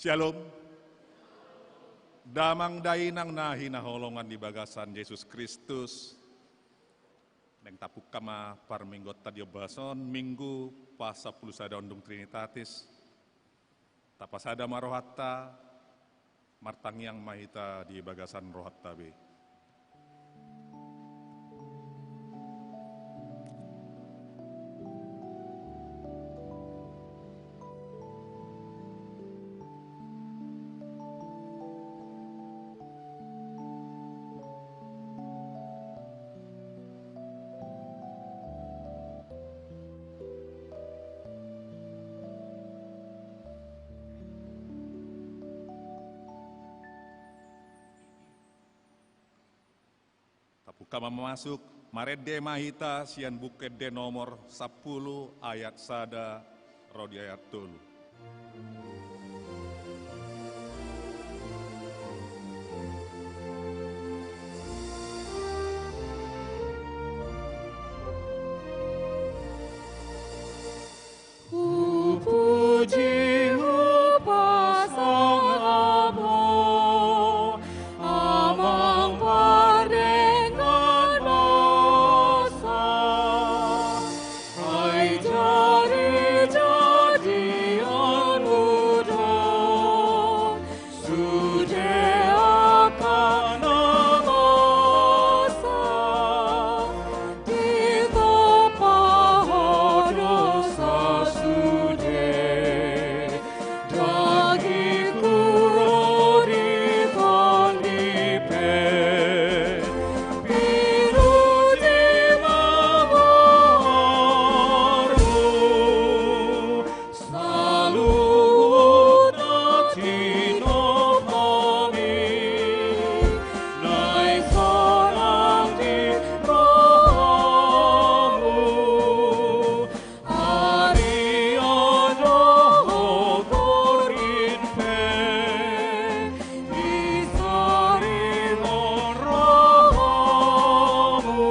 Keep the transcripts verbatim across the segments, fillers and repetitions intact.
Shalom. Damang dainang na hinaholongan di bagasan Jesus Kristus. Naeng tapungka ma parmingguonta di ombas on, Minggu pasampulu sada Undung Trinitatis. Tapasada ma rohanta, martangiang ma hita di bagasan rohanta be. Tapungka ma masuk, marende ma hita sian Buku Ende nomor sampulu ayat sada ro di ayat tolu. Hupuji, hupasangap Ho, Amang pardenggan basa. Ai jadi-jadianMu do sude angka na masa, ditompa Ho dosa sude. Dagingku ro di tondi pe, pinuji ma goarMu. Saluhut na tinompa hami, naeng sonang di rohaMu. Ari on dohot borngin pe, disarihon rohaMu,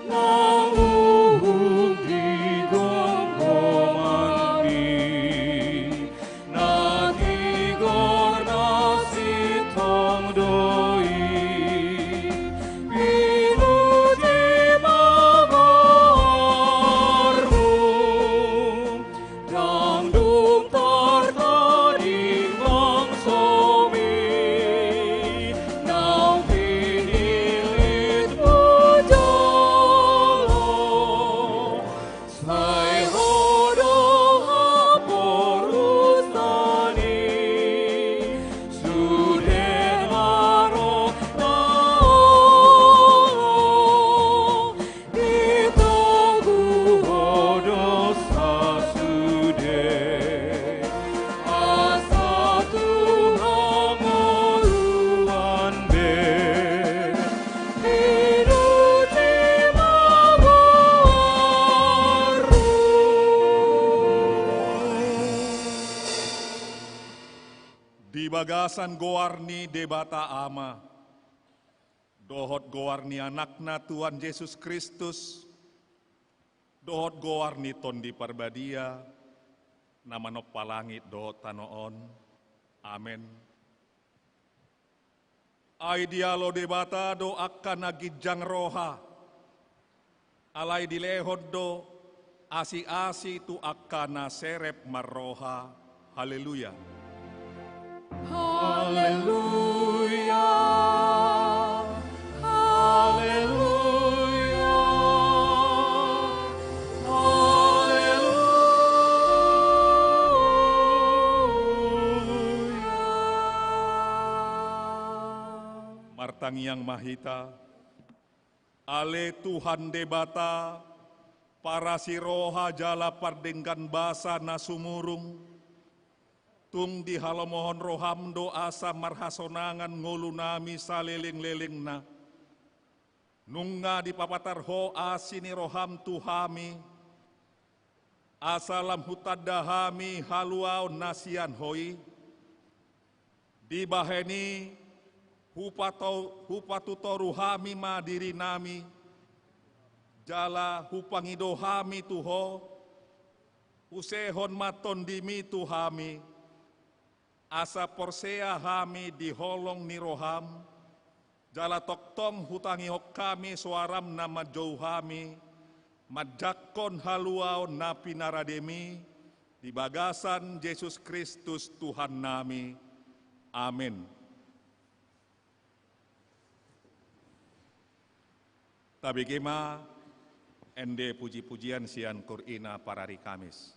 naung di gomgomanMi. Na tigor na sintong do i, pinuji ma goarMu. Ndang dung tartading bangsoMi, naung pinilitMu jolo. Sai Ho do haporusan i, sude na ro na olo, ditogu Ho dosa sude. Asa tu hangoluan be, pinuji ma goarMu. Di bagasan goar ni Debata Ama, dohot goar ni AnakNa Tuhan Jesus Kristus, dohot goar ni Tondi Parbadia, na manompa langit dohot tano on. Amen. Ai dialo Debata do angka na ginjang roha, alai dilehon do asi-asi tu angka na serep marroha. Haleluya. Haleluya. Haleluya. Haleluya. Martangiang ma hita. Ale Tuhan Debata, parasi roha jala pardenggan basa na sumurung, tung dihalomohon roham do asa marhasonangan ngolunami salelenglelengna. Nunga dipapatar Ho asi ni roham tu hami, asa lam hutanda hami haluaon na sian Ho i. Dibahen i hupato-, hupatutoru hami ma dirinami, jala hupangido hami tu Ho, usehon ma tondimi tu hami, Asa porsea hami di holong ni roham, jala tongtong hutangihon hami soaram na manjou hami, manjangkon haluaon na pinarademi, di bagasan Jesus Kristus Tuhannami. Amen. Tabege ma ende puji-pujian sian Korintus parari Kamis.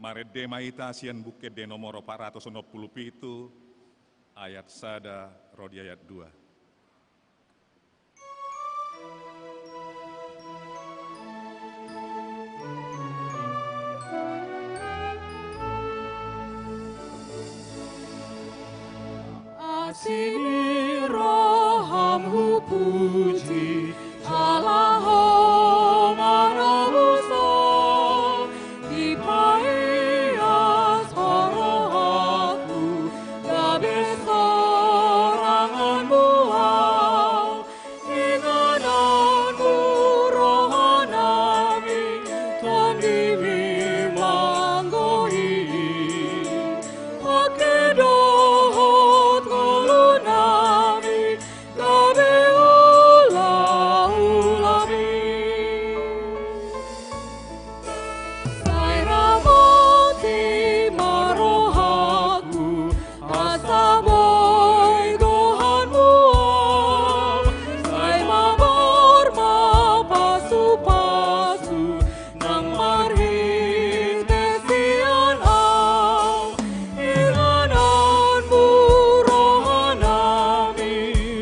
Marende ma hita sian Buku Ende nomor opat ratus onom pulu pitu, ayat sada ro di ayat dua. Asi ni roham hupuji, jala ho manobus au. Dipaias ho rohangku, gabe soranganmu au. Ingananmu rohanami, tondimi manggohi. Pangke dohot ngolunami, gabe ulaulami. Sai ramoti ma rohangku, asa boi gohanmu au. Sai mabar ma pasupasu, nang marhite sian au. Ingananmu rohanami,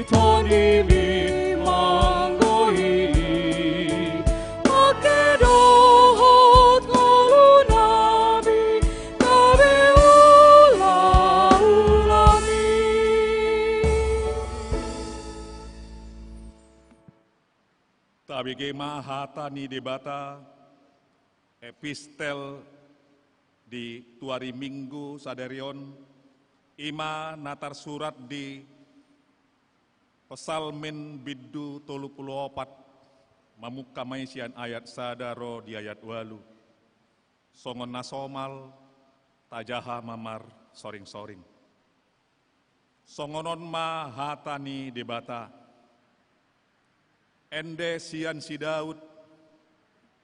tondimi manggohi. Pangke dohot ngolunami, gabe ulaulami. Tabege ma hata ni Debata, epistel di tu ari Minggu sadari on, i ma na tarsurat di Psalmen bindu tolu pulu opat, mamungka ma i sian ayat sada ro di ayat ualu. Songon na somal, tajaha ma marsoringsoring. Songon on ma hata ni Debata. Ende sian si Daud,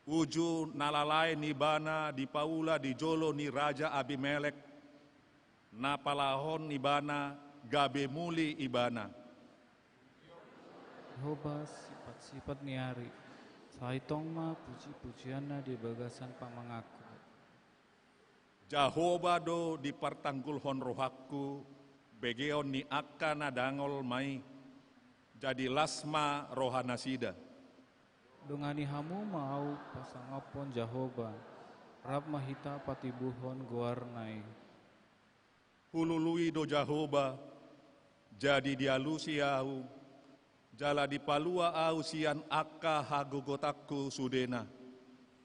uju na lalaen ibana dipaula di jolo ni Raja Abimelek, na palahon ibana gabe muli ibana. Jahowa sipatsipat ni ari, sai tong ma pujipujianna di bagasan pamanganku. Jahowa do dipartanggulhon rohangku, begeon ni angka na dangol ma i, jadi las ma rohanasida. Dongani hamu ma ahu pasangaphon Jahowa, rap ma hita patibuhon goarna i. Hulului do Jahowa, jadi dialusi ahu, jala dipalua ahu sian angka hagogotanku sudena.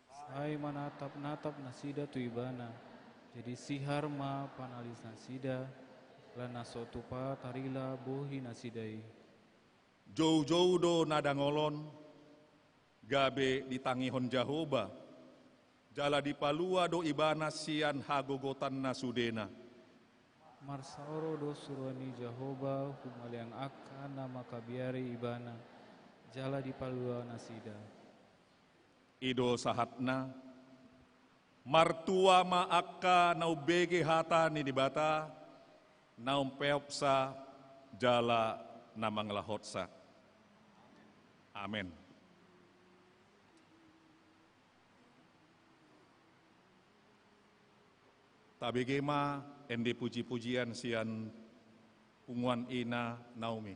Sai manatapnatap nasida tu ibana, jadi sihar ma panalinasida, ala na so tupa tarila bohinasida i. Joujou do na dangol on, gabe ditangihon Jahowa, jala dipalua do ibana sian hagogotanna sudena. Marsaoro do suruan ni Jahowa humaliang angka na mangkabiari ibana, jala dipalua nasida. I do sahatna. Martua ma angka na umbege hata ni Debata, na umpeopsa jala na mangalahotsa. Amen. Tabege ma ende pujipujian sian punguan ina Naomi.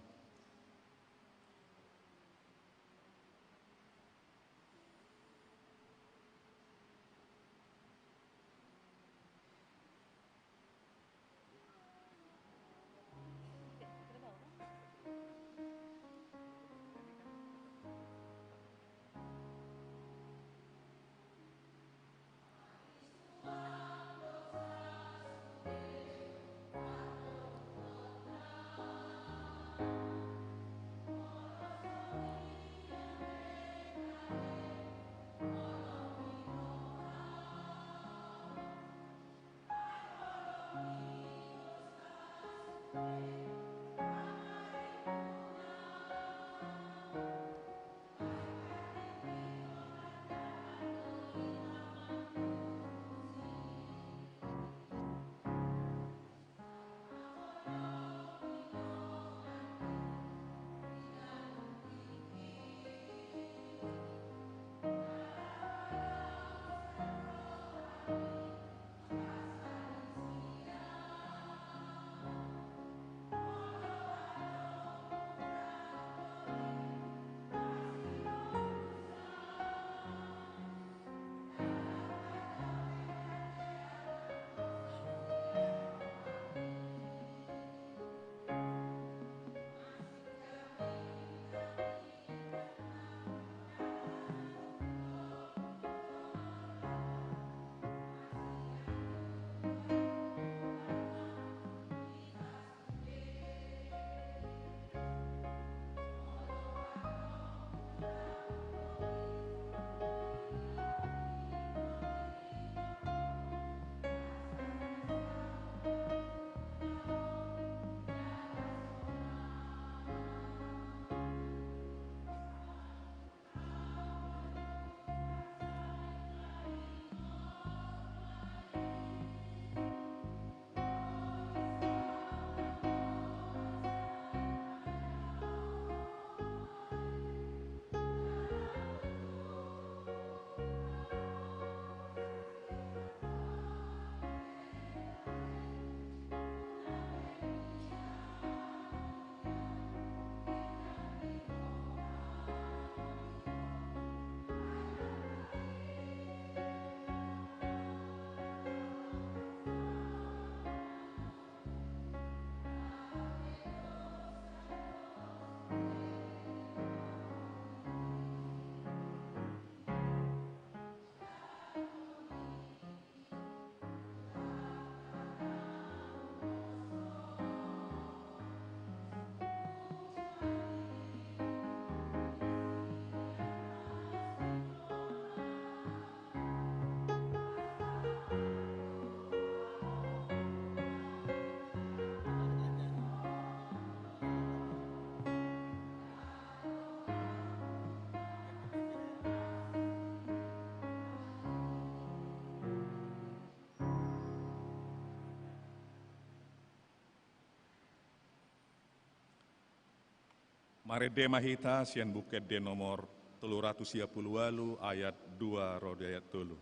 Marende ma hita sian Buku Ende nomor tolu ratus sia pulu ualu, ayat dua ro di ayat tolu.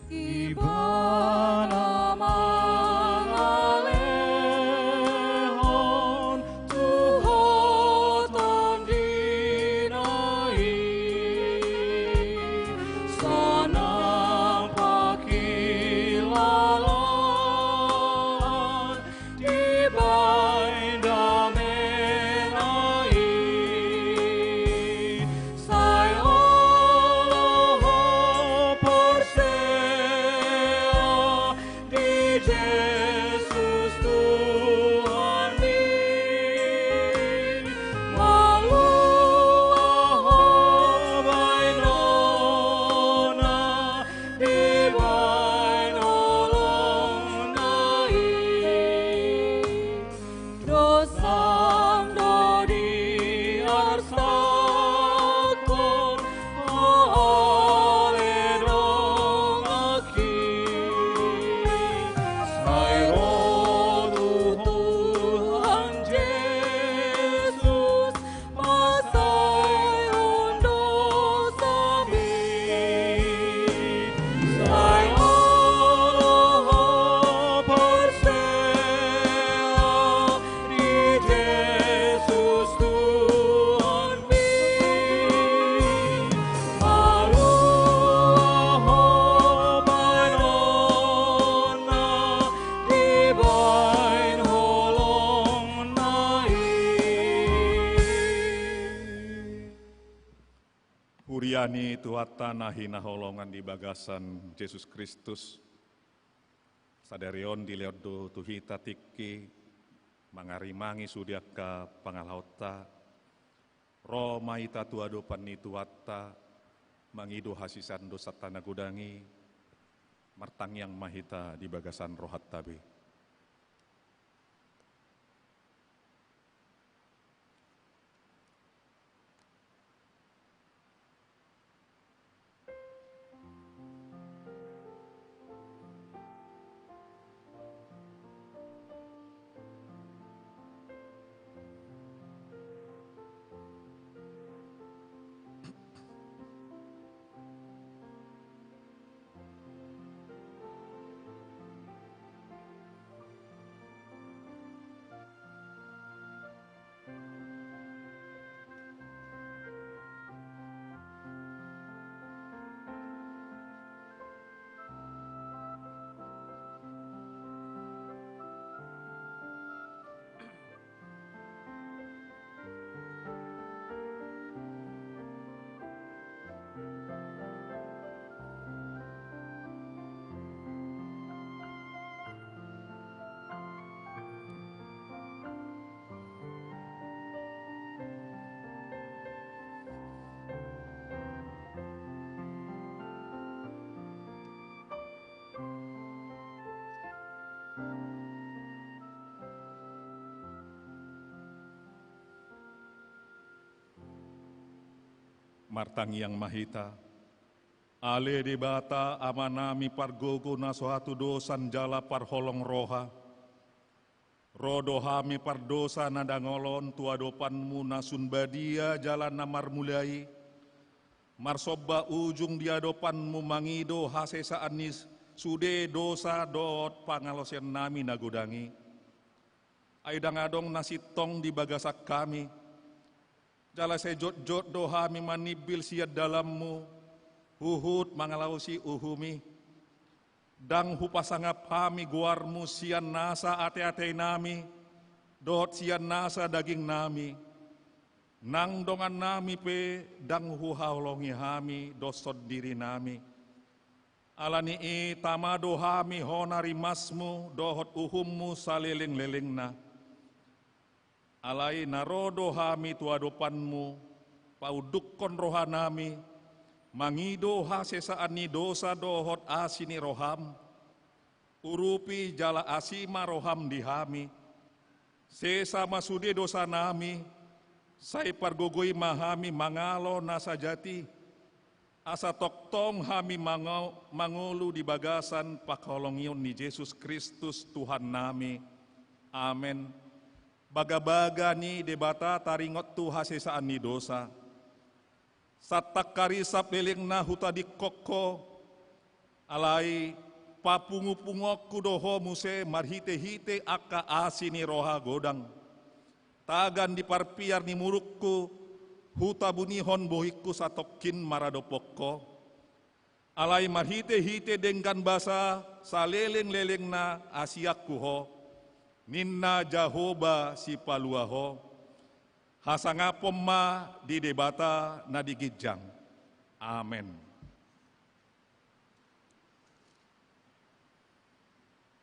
Ibana mangalehon tuhotan dina i, sanang pangkilalaan dibaen damena i. Sai olo ho porsea di Jesus Tuhanmi, malua ho baenonna dibaen holongna i. Dosam do diarsahon ale donganki. Sai ro tu Tuhan Jesus, pasaehon dosami. Sai olo ho porsea di Jesus Tuhanmi, malua ho baenonna dibaen holongna i. Huria ni Tuhanta na hinaholongan di bagasan Jesus Kristus, sadari on dilehon do tu hita tingki mangarimangi sude angka pangalaonta. Ro ma hita tu adopan ni Tuhanta, mangido hasesaan dosanta na godang i. Martangiang ma hita di bagasan rohanta be. Martangiang ma hita. Ale Debata Amanami pargogo na so hatudosan jala parholong roha, ro do hami pardosa na dangol on tu adopanMu na sun badia jala na marmula i, marsomba ujung di adopanMu mangido hasesaan ni sude dosa dohot pangalaosiannami na godang i. Ai ndang adong na sintong di bagasan hami, jala sai jotjot do hami manimbil sian dalanMu, huhut mangalaosi uhumMi. Ndang hupasangap hami goarMu sian nasa ateateinami dohot sian nasa dagingnami. Nang dongannami pe ndang huhaholongi hami doshon dirinami. Ala ni i tama do hami hona rimasMu dohot uhumMu salelenglelengna. Alai na ro do hami tu adopanMu, paundukkon rohanami, mangido hasesaan ni dosa dohot asi ni rohaM. Urupi jala asi ma rohaM di hami. Sesa ma sude dosanami, Sai pargogoi ma hami mangalo na sajati, asa tongtong hami mango-, mangolu di bagasan pangholongion ni Jesus Kristus Tuhannami. Amen. Bagabaga ni Debata taringot tu hasesaan ni dosa. Santang karisap lelengna hutadingkon ho, alai papungupungonku do ho muse marhitehite angka asi ni roha godang. Tagan di parpiar ni murukku, hutabunihon bohingku satongkin maradophon ho. Alai marhitehite denggan basa salelenglelengna asianku ho, ninna Jahowa Sipalua ho. Hasangapon ma di Debata na di ginjang. Amen.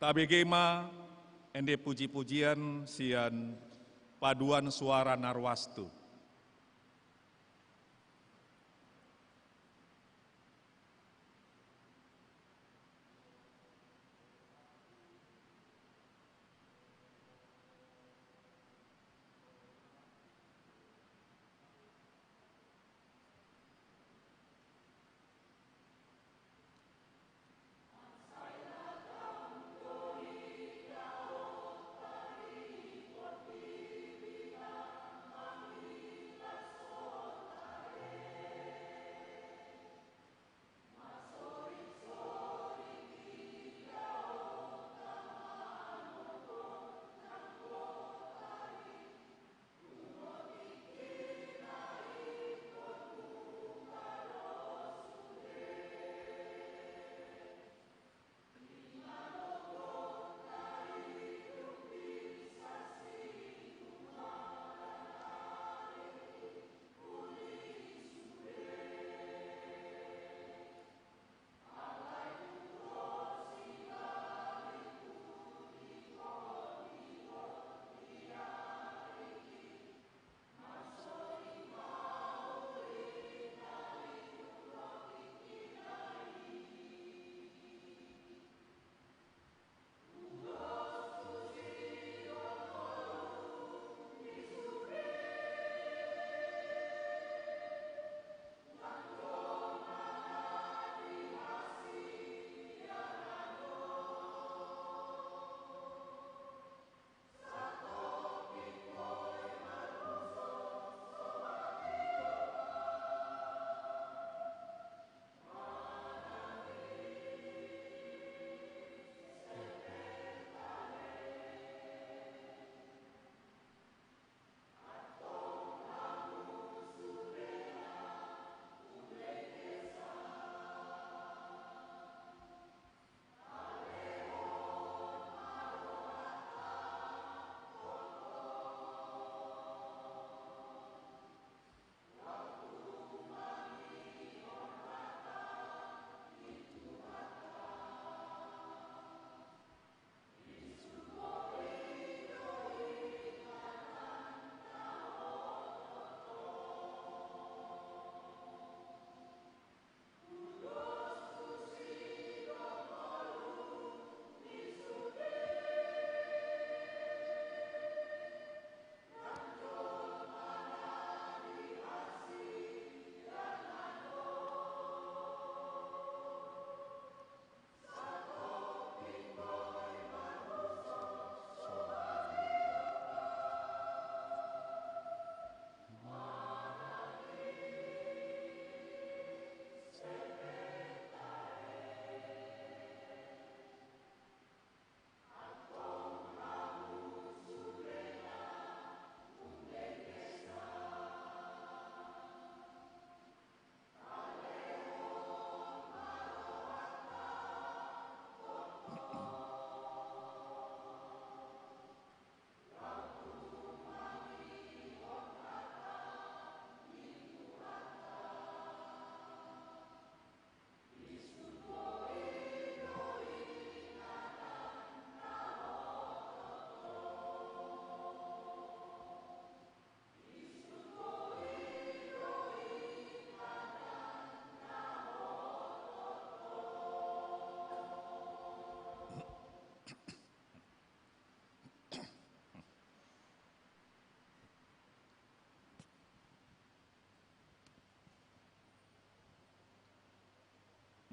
Tabege ma ende pujipujian sian paduan suara na ruas tu.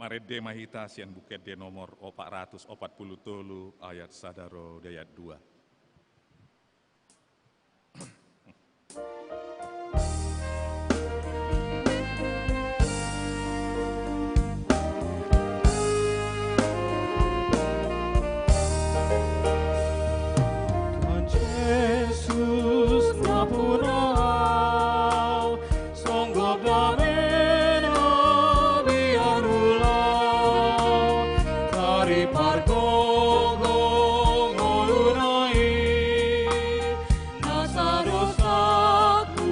Marende ma hita sian Buku Ende nomor opat ratus opat pulu tolu, ayat sada ro di ayat dua. Tuhan Jesus, nampuna au, songgop damena biar ulang, taripargogo ngoluna i, nasa dosaku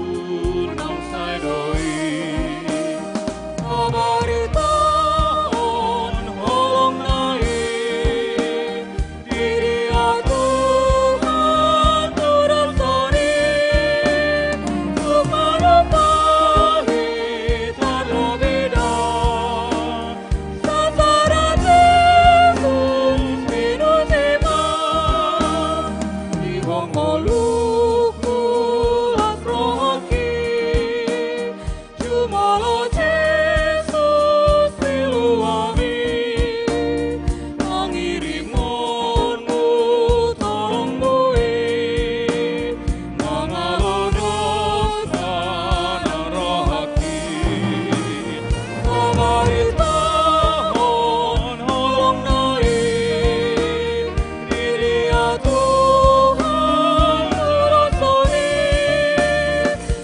naung sai do i, pabaritahon holongna i, didia Tuhan tu dosa i, tung manopot hita lobi da, sasada Jesus minus i ma, dihon ngolungku las rohangki, jumolo Jesus siluami, mangirimon muse tolongmu i, mangalo dosa nang rohangki, pabaritahon holongna i, didia Tuhan tu dosa i,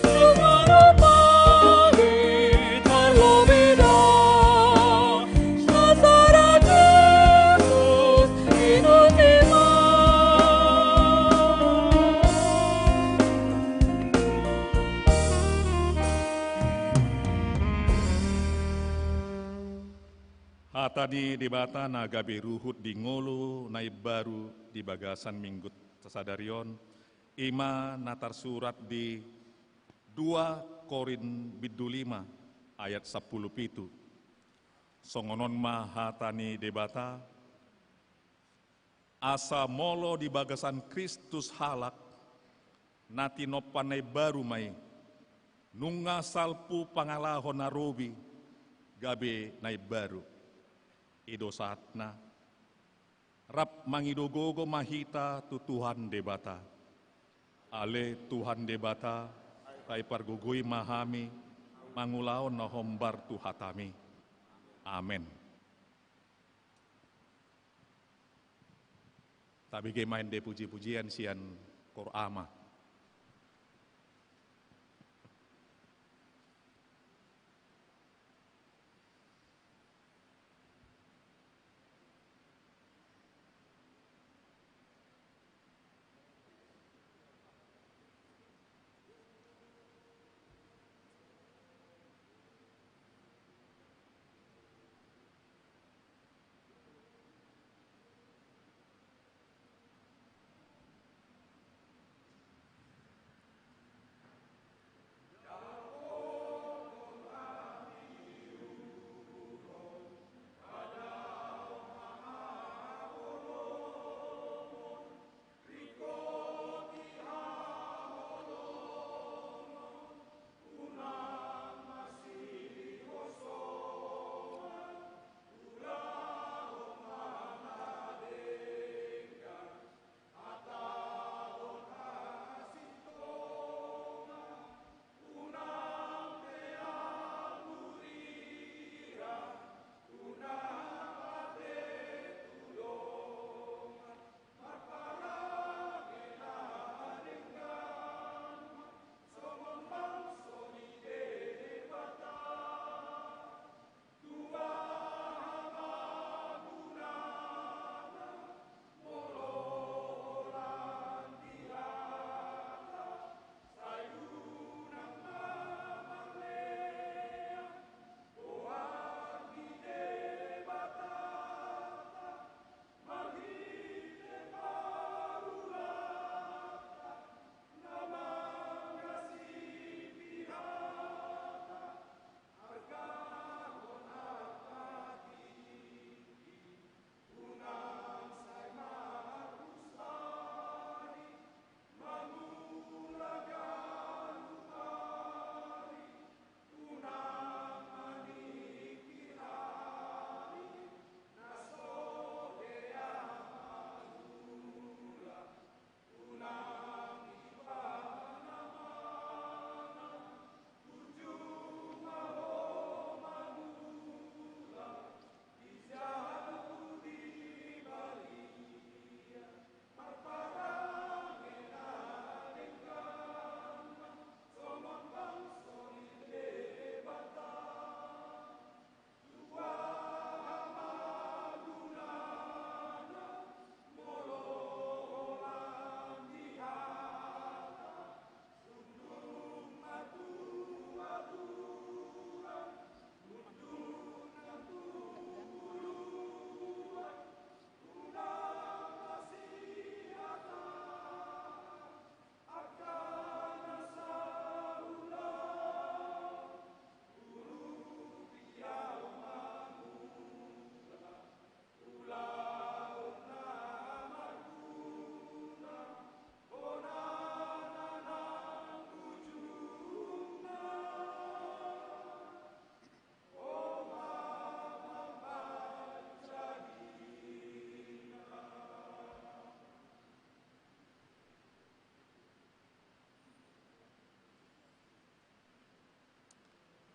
tung manopot hita lobi da, sasada Jesus minus i ma. Hata ni Debata na gabe ruhut di ngolu na imbaru di bagasan Minggu sadari on, i ma na tarsurat di dua Korint bindu lima ayat sampulu pitu. Songon on ma hata ni Debata, asa molo di bagasan Kristus halak, na tinompa na imbaru ma i, nunga salpu pangalaho na robi gabe na imbaru. I do sahatna, rap mangido gogo ma hita tu Tuhan Debata. Ale Tuhan Debata, sai pargogoi ma hami mangulahon na hombar tu hataMi. Amen. Tabege ma ende puji-pujian sian Kor Ama.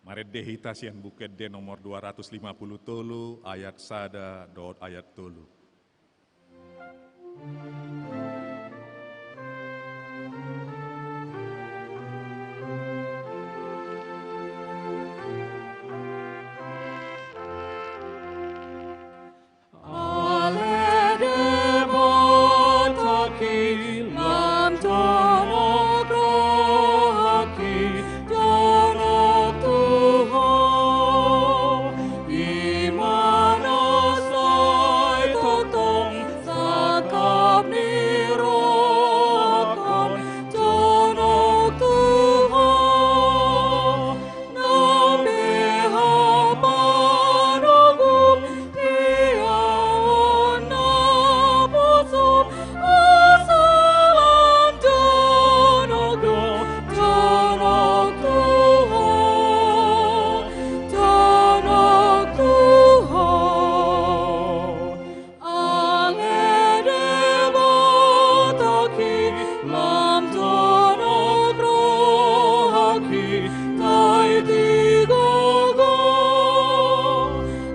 Marende hita sian Buku Ende nomor dua ratus lima puluh tolu, ayat sada dohot ayat tolu. Ale Debata ki, lam donok roha ki, donok tu Ho. I ma na sai tongtong sangkap ni rohangkon, donok tu Ho. Nang pe hapanogup di ahu on naposo, asa lam donok do, donok tu Ho, donok tu Ho. Ale Debata ki, lam donok roha ki, tai di gogo.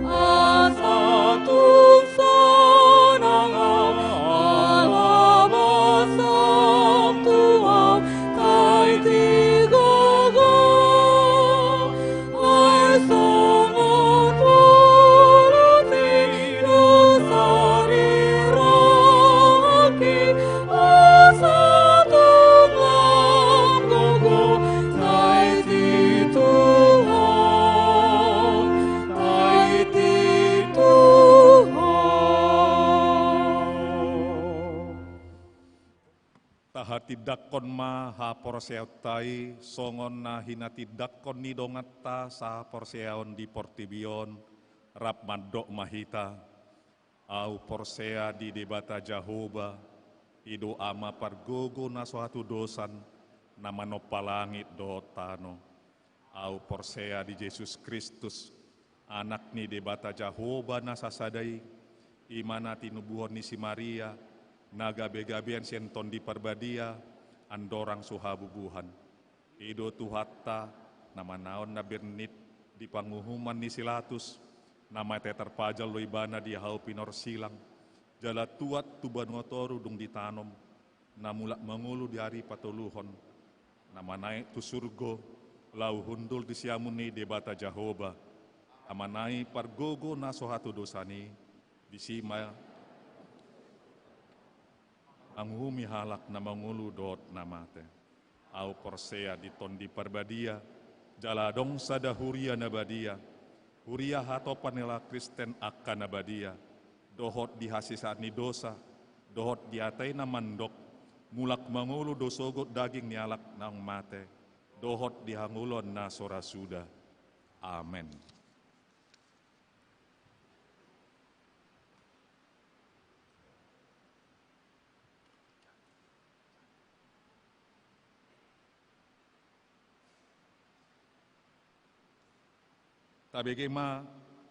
Asa tung sonang ahu, ala basam tu ahu, tai di gogo. Ai songon ulos ni dosa di rohangki, asa tung lam gogo, tai di Tuhan, tai di Tuhan. Tahatindangkon ma haporseaonta i, songon na hinatindangkon ni donganta sahaporseaon di portibi on, rap mandok ma hita: Ahu porsea di Debata Jahowa, i do Ama pargogo na so hatudosan, na manompa langit dohot tano. Ahu porsea di Jesus Kristus, Anak ni Debata Jahowa na sasada i, i ma na tinubuhon ni si Maria, na gabe-gabean sian Tondi Parbadia, andorang so habubuhan. I do Tuhanta, na manaon na bernit di panguhuman ni si Latus, na mate tarpajal do ibana di hau pinorsilang, jala tuat tu banua toru dung ditanom, na mulak mangolu di ari patoluhon, na manaek tu surgo, laho hundul di siamun ni Debata Jahowa, Amana i pargogo na so hatudosan i, disi ma manguhumi halak na mangolu dohot na mate. Ahu porsea di Tondi Parbadia, jala adong sada huria na badia, huria hatopan ni halak Kristen angka na badia, dohot di hasesaan ni dosa, dohot di ate na mandok, mulak mangolu do sogot daging ni halak naung mate, dohot di hangoluan na so ra suda. Amen. Tabege ma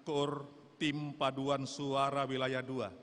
kor tim paduan suara wilayah dua.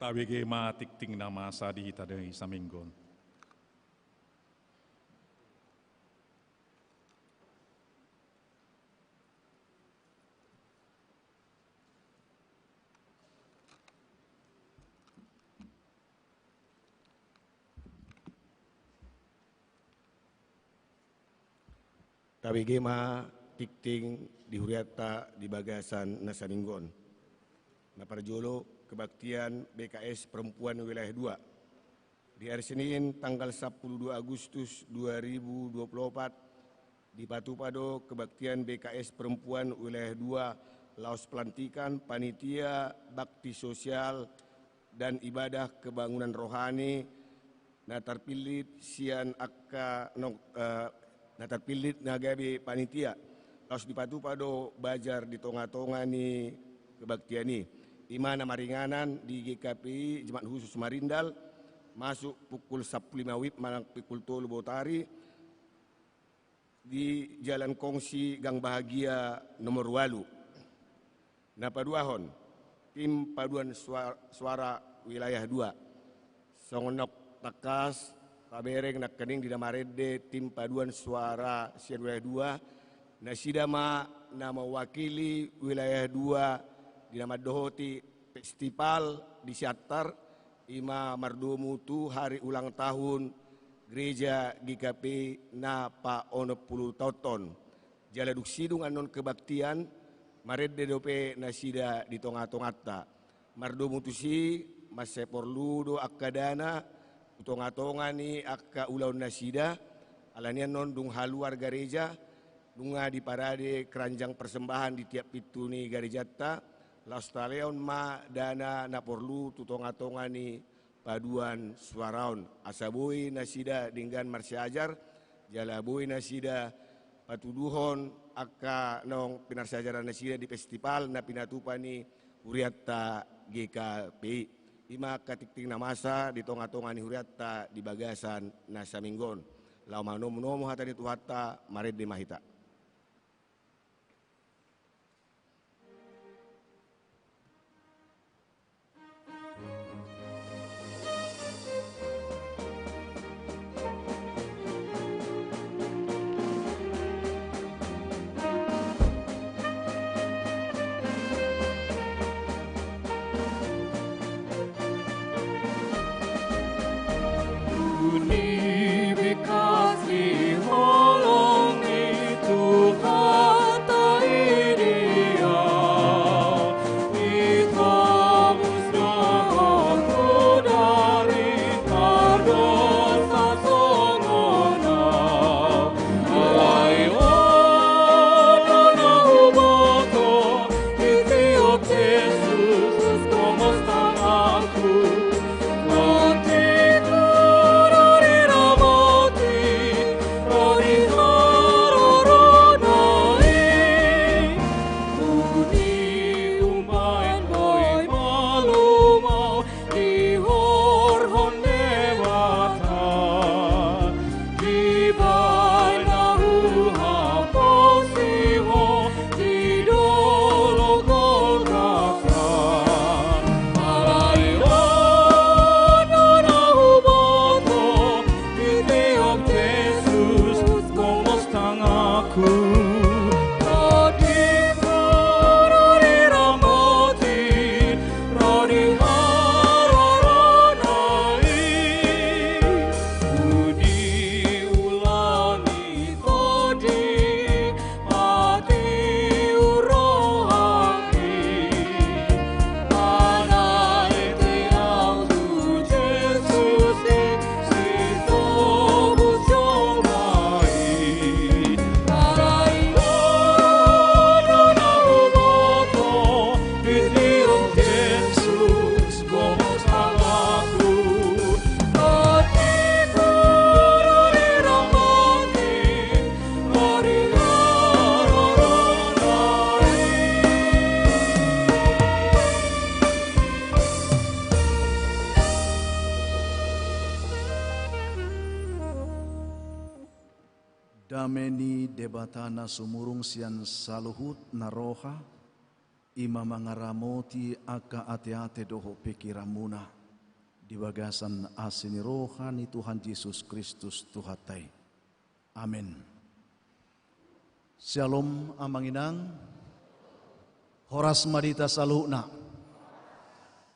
Tabege ma tingting na masa di hita di saminggu on. Tabege ma tingting di hurianta di bagasan na saminggu on. Na parjolo, kebaktian B K S Perempuan Wilayah dua. Di hari Senin, tanggal sampulu dua Agustus dua ribu dua puluh opat, dipatupa do kebaktian B K S Perempuan Wilayah dua laos pelantikan panitia bakti sosial dan ibadah kebangunan rohani na tarpillit sian angka nong-, eh, na tarpillit na gabe panitia. Laos dipatupa do bazar di tonga-tonga ni kebaktian i. I ma na maringanan di G K P I Jemaat Khusus Marindal, masuk pukul sampulu lima wib manang pukul tolu botari, di Jalan Kongsi Gang Bahagia nomor ualu. Na paduahon, tim paduan sua-, suara wilayah dua. Songon na tangkas tabereng nangkining di na marende tim paduan suara sian wilayah dua, nasida ma na mewakili wilayah dua di na mandohoti festival di Siantar, i ma mardomu tu hari ulang tahun Gereja G K P I na paonom pulu taon on. Jala dung sidung annon kebaktian, marende dope nasida di tonga-tonganta. Mardomu tusi, mansai porlu do angka dana tu tonga-tonga ni angka ulaon nasida, alani annon dung haluar gareja, nunga diparade keranjang persembahan di tiap pintu ni garejanta, laos talehon ma dana na porlu tu tonga-tonga ni paduan suara on. Asa boi nasida denggan marsiajar, jala boi nasida patuduhon angka naung pinarsiajaran nasida di festival na pinatupa ni hurianta G K P I. I ma angka tingting na masa di tonga-tonga ni hurianta di bagasan na saminggu on. Laho manomu-nomu hata ni Tuhanta, marende ma hita. Dame ni Debata na sumurung sian saluhut na roha, I ma mangaramoti angka ateate dohot pingkiranmuna di bagasan asi ni roha ni Tuhan Jesus Kristus Tuhanta i. Amen. Syalom, amang inang. Horas ma di hita saluhutna.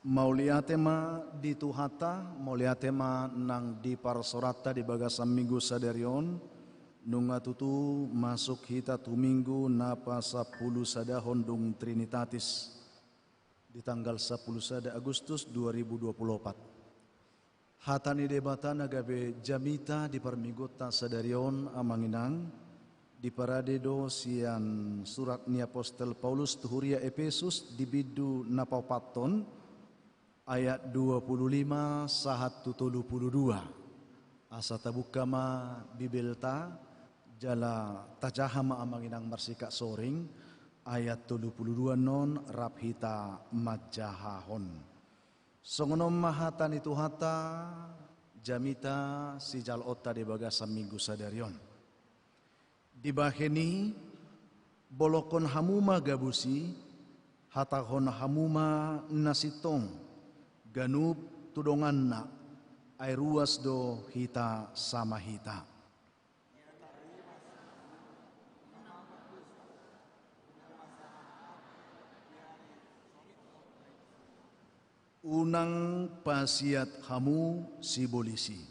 Mauliate ma di Tuhanta, mauliate ma nang di parsaoranta di bagasan minggu sadari on. Nunga tutu masuk hita tu minggu na pasampulusadahon dung Trinitatis di tanggal sampulu sada Agustus dua ribu dua puluh opat. Hata ni Debata na gabe jamita di parmingguonta sadari on, amang inang, diparade do sian surat ni apostel Paulus tu huria Epesus di bindu na paopathon, ayat dua puluh lima sahat tu tolu puluh dua. Asa tabuka ma Bibelta, jala tajaha ma, amang inang, marsikap soring ayat tolu puluh dua on rap hita manjahahon. Songon on ma hata ni Tuhanta, jamita sijaloonta di bagasan minggu sadari on. Dibahen i, bolongkon hamu ma gabus i, hatahon hamu ma na sintong, ganup tu donganna, ai ruas do hita sama hita. Unang pasiat hamu sibolis i.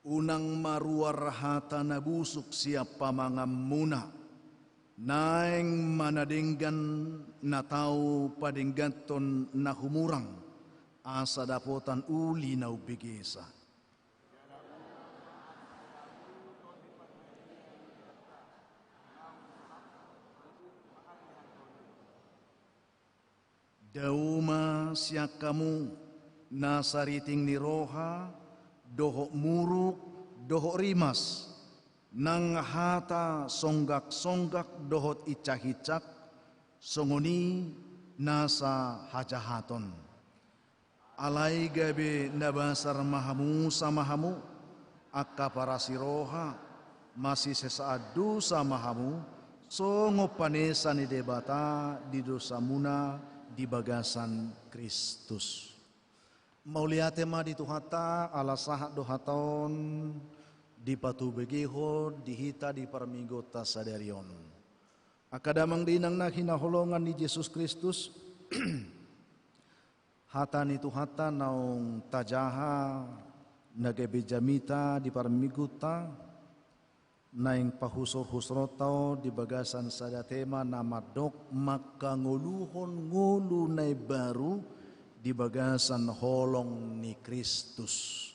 Unang maruar hata na busuk sian pamanganmuna, naeng ma na denggan na tau padengganhon na humurang, asa dapotan uli na umbegesa. Dao ma sian hamu na sariting ni roha, dohot muruk, dohot rimas, nang hata songgak-songgak dohot incak-incak, songon i nasa hajahaton. Alai gabe na basar ma hamu sama hamu, angka parasi roha, masisesaan dosa ma hamu, songon panesa ni Debata di dosamuna di bagasan Kristus. Mauliate ma di Tuhanta, ala sahat do hata on dipatubegehon di hita di parmingguonta sadari on. Angka damang dainang na hinaholongan ni Jesus Kristus, hata ni Tuhanta naung tajaha na gabe jamita di parmingguonta, naeng pahusor-husoronta on di bagasan sada tema na mandok mangkangoluhon ngolu na imbaru di bagasan holong ni Kristus.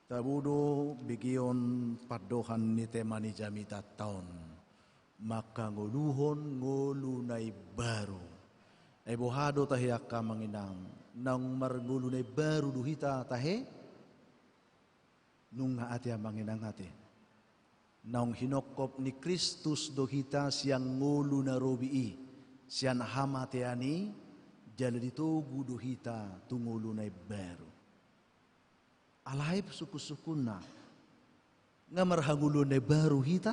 Tabo do begeon pandohan ni tema ni jamitanta on. Mangkangoluhon ngolu na imbaru. Ai boha do tahe angka amang inang, naung marngolu na imbaru do hita tahe? Nunga ate amang inang ate. Naung hinongkop ni Kristus do hita sian ngolu na robi i, sian hamatean i, jala ditogu do hita tu ngolu na imbaru. Alai sungkun-sungkunna, nga marhangoluan na imbaru hita?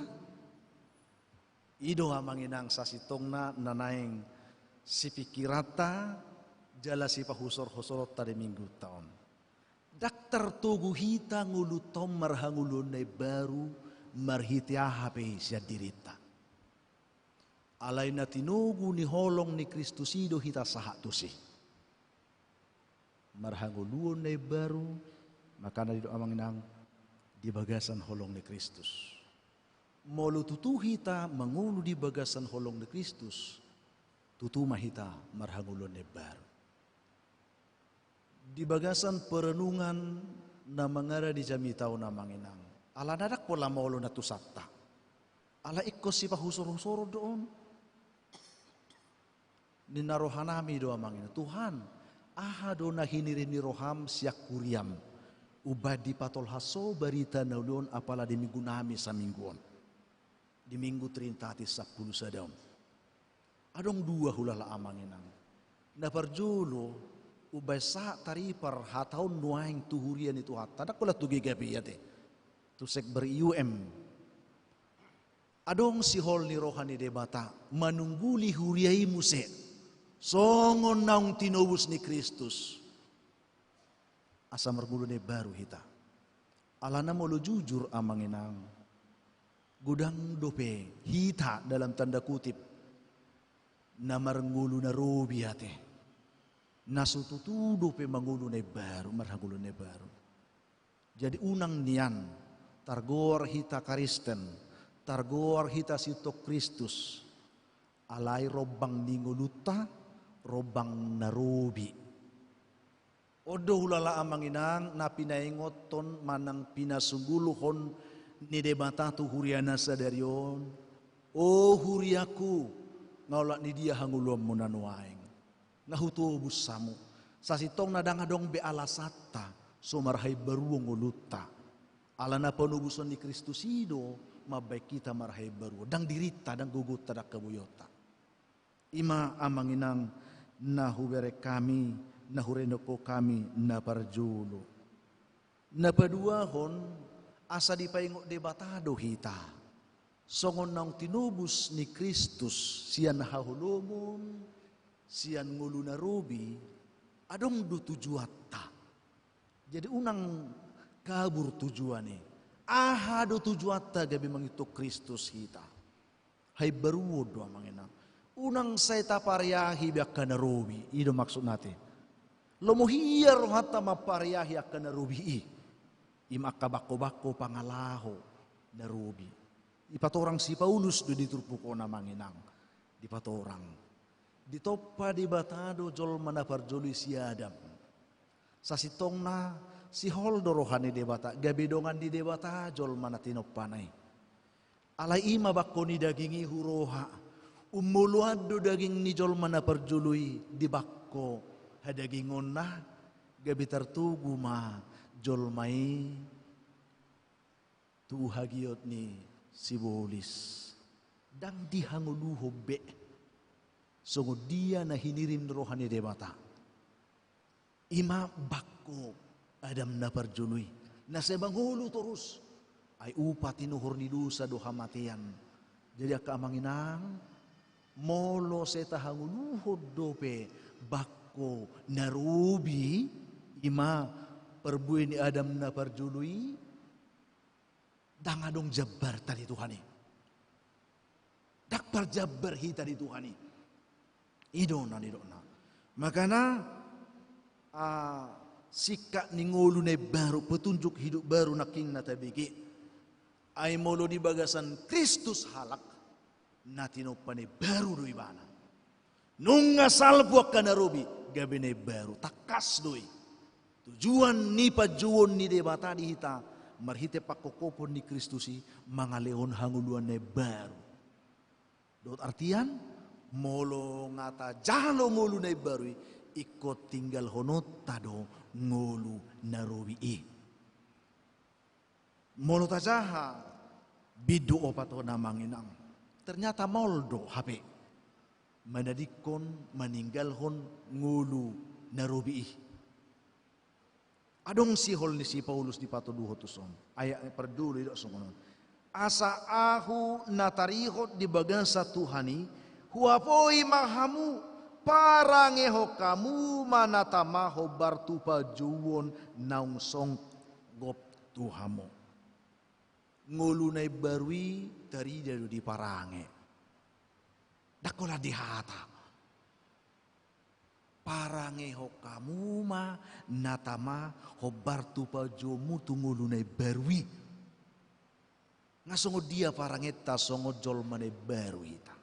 I do amang inang sasintongna na naeng sipingkiranta jala sipahusor-husoronta di minggunta on. Ndang tartogu hita ngolunta on marhangoluan na imbaru marhite aha pe i sian dirinta. Alai na tinogu ni holong ni Kristus i do hita sahat tusi. Marhangoluan na imbaru, makana didok amang inang di bagasan holong ni Kristus. Molo tutu hita mangolu di bagasan holong ni Kristus, tutu ma hita marhangoluan na imbaru. Di bagasan perenungan na mangada di jamita on amang inang, ala na ndang pola molo na tusanta, ala ingkon sipahusor-husoron do on. Ninna rohanami do amang inang, Tuhan, aha do na hiniri ni roham sian huriam, umbahen dipatolhas ho barita na uli on apala di minggunami saminggu on, di minggu Trinitatis sampulu sada on? Adong dua hulala amang inang. Na parjolo, Umbaen sahat taripar hata on nuaeng tu huria ni Tuhanta, ndang holan tu GKPI ate, tu sekber I U M. Adong sihol ni roha ni Debata manungguli huria i muse songon naung tinobus ni Kristus, asa marngolu na imbaru hita. Alana molo jujur, amang inang, godang dope hita, dalam tanda kutip, na marngolu na robi ate. Na so tutu dope mangolu na imbaru, marhangoluan na imbaru. Jadi unang nian targoar hita Kristen, targoar hita siuntok Kristus, alai rombang ni ngolunta, rombang na robi. On do hulala, amang inang, na pinaingothon manang pinasunggulhon ni Debata tu huriana sadari on: O huriaku, nga olat ni dia hangoluanmuna nuaeng? Nga hutobus hamu. Sasintongna ndang adong be alasanta so marhaimbaruon ngolunta. Alana panobuson ni Kristus i do mambaen hita marhaimbaruon. Ndang dirinta, ndang gogonta, ndang haboaonta. I ma, amang inang, na hubereng hami, na hurendekhon hami na parjolo. Na paduahon, asa dipaingot Debata do hita songon naung tinobus ni Kristus sian haholomon, sian ngolu na robi, adong do tujuanta. Jadi unang kabur tujuan i. Aha do tujuanta gabe mangihuthon Kristus hita? Haimbaruon do, amang inang. Unang sai tapareahi be angka na robi, i do maksudna ate. Lomo hian rohanta mampareahi angka na robi i. I ma angka bangkobangko pangalaho na robi. Dipatorang si Paulus do di turpuk on, amang inang. Dipatorang. Ditompa Debata do jolma na parjolo i, si Adam. Sasintongna sihol do roha ni Debata, gabe dongan ni Debata jolma na tinompana i. Alai i ma bangko ni daging i huroha. Ummoloan do daging ni jolma na parjolo i di bangko hadagingonna, gabe tartogu ma jolma i tu hagiot ni sibolis. Ndang dihangoluhon be songon dia na hinirim ni roha ni Debata. I ma bangko Adam na parjolo i, na sai mangolu torus. Ai upa tinuhor ni dosa do hamatean. Jadi angka amang inang, molo sai tahangoluhon dope bangko na robi, i ma parbue ni Adam na parjolo i, ndang adong jambarta di Tuhan i. Ndang parjambar hita di Tuhan i. I do na nidokna. Makana, ah, singkat ni ngolu na imbaru, petunjuk hidup baru nangkin na tabege. Ai molo di bagasan Kristus halak, na tinompa na imbaru do ibana. Nunga salpu angka na robi, gabe na imbaru, tangkas do i. Tujuan ni panjouon ni Debata di hita marhite pangkophopon ni Kristus i, mangalehon hangoluan na imbaru. Dohot artian, molo nga tajalo ngolu na imbaru i, ingkon tinggalhononta do ngolu na robi i. Molo tajaha bindu opat on, amang inang, ternyata maol do hape manadingkon, maninggalhon ngolu na robi i. Adong sihol ni si Paulus dipatoduhon tuson. Ayat parjolo didok songon on: Asa ahu na tarihot di bagasan Tuhan i, huapoi ma hamu, parangehon hamu ma na tama hombar tu panjouon naung songgop tu hamu. Ngolu na imbaru i tarida do di parange. Ndang holan di hata. Parangehon hamu ma na tama hombar tu panjouonmu tu ngolu na imbaru i. Nga songon dia parangenta songon jolma na imbaru hita?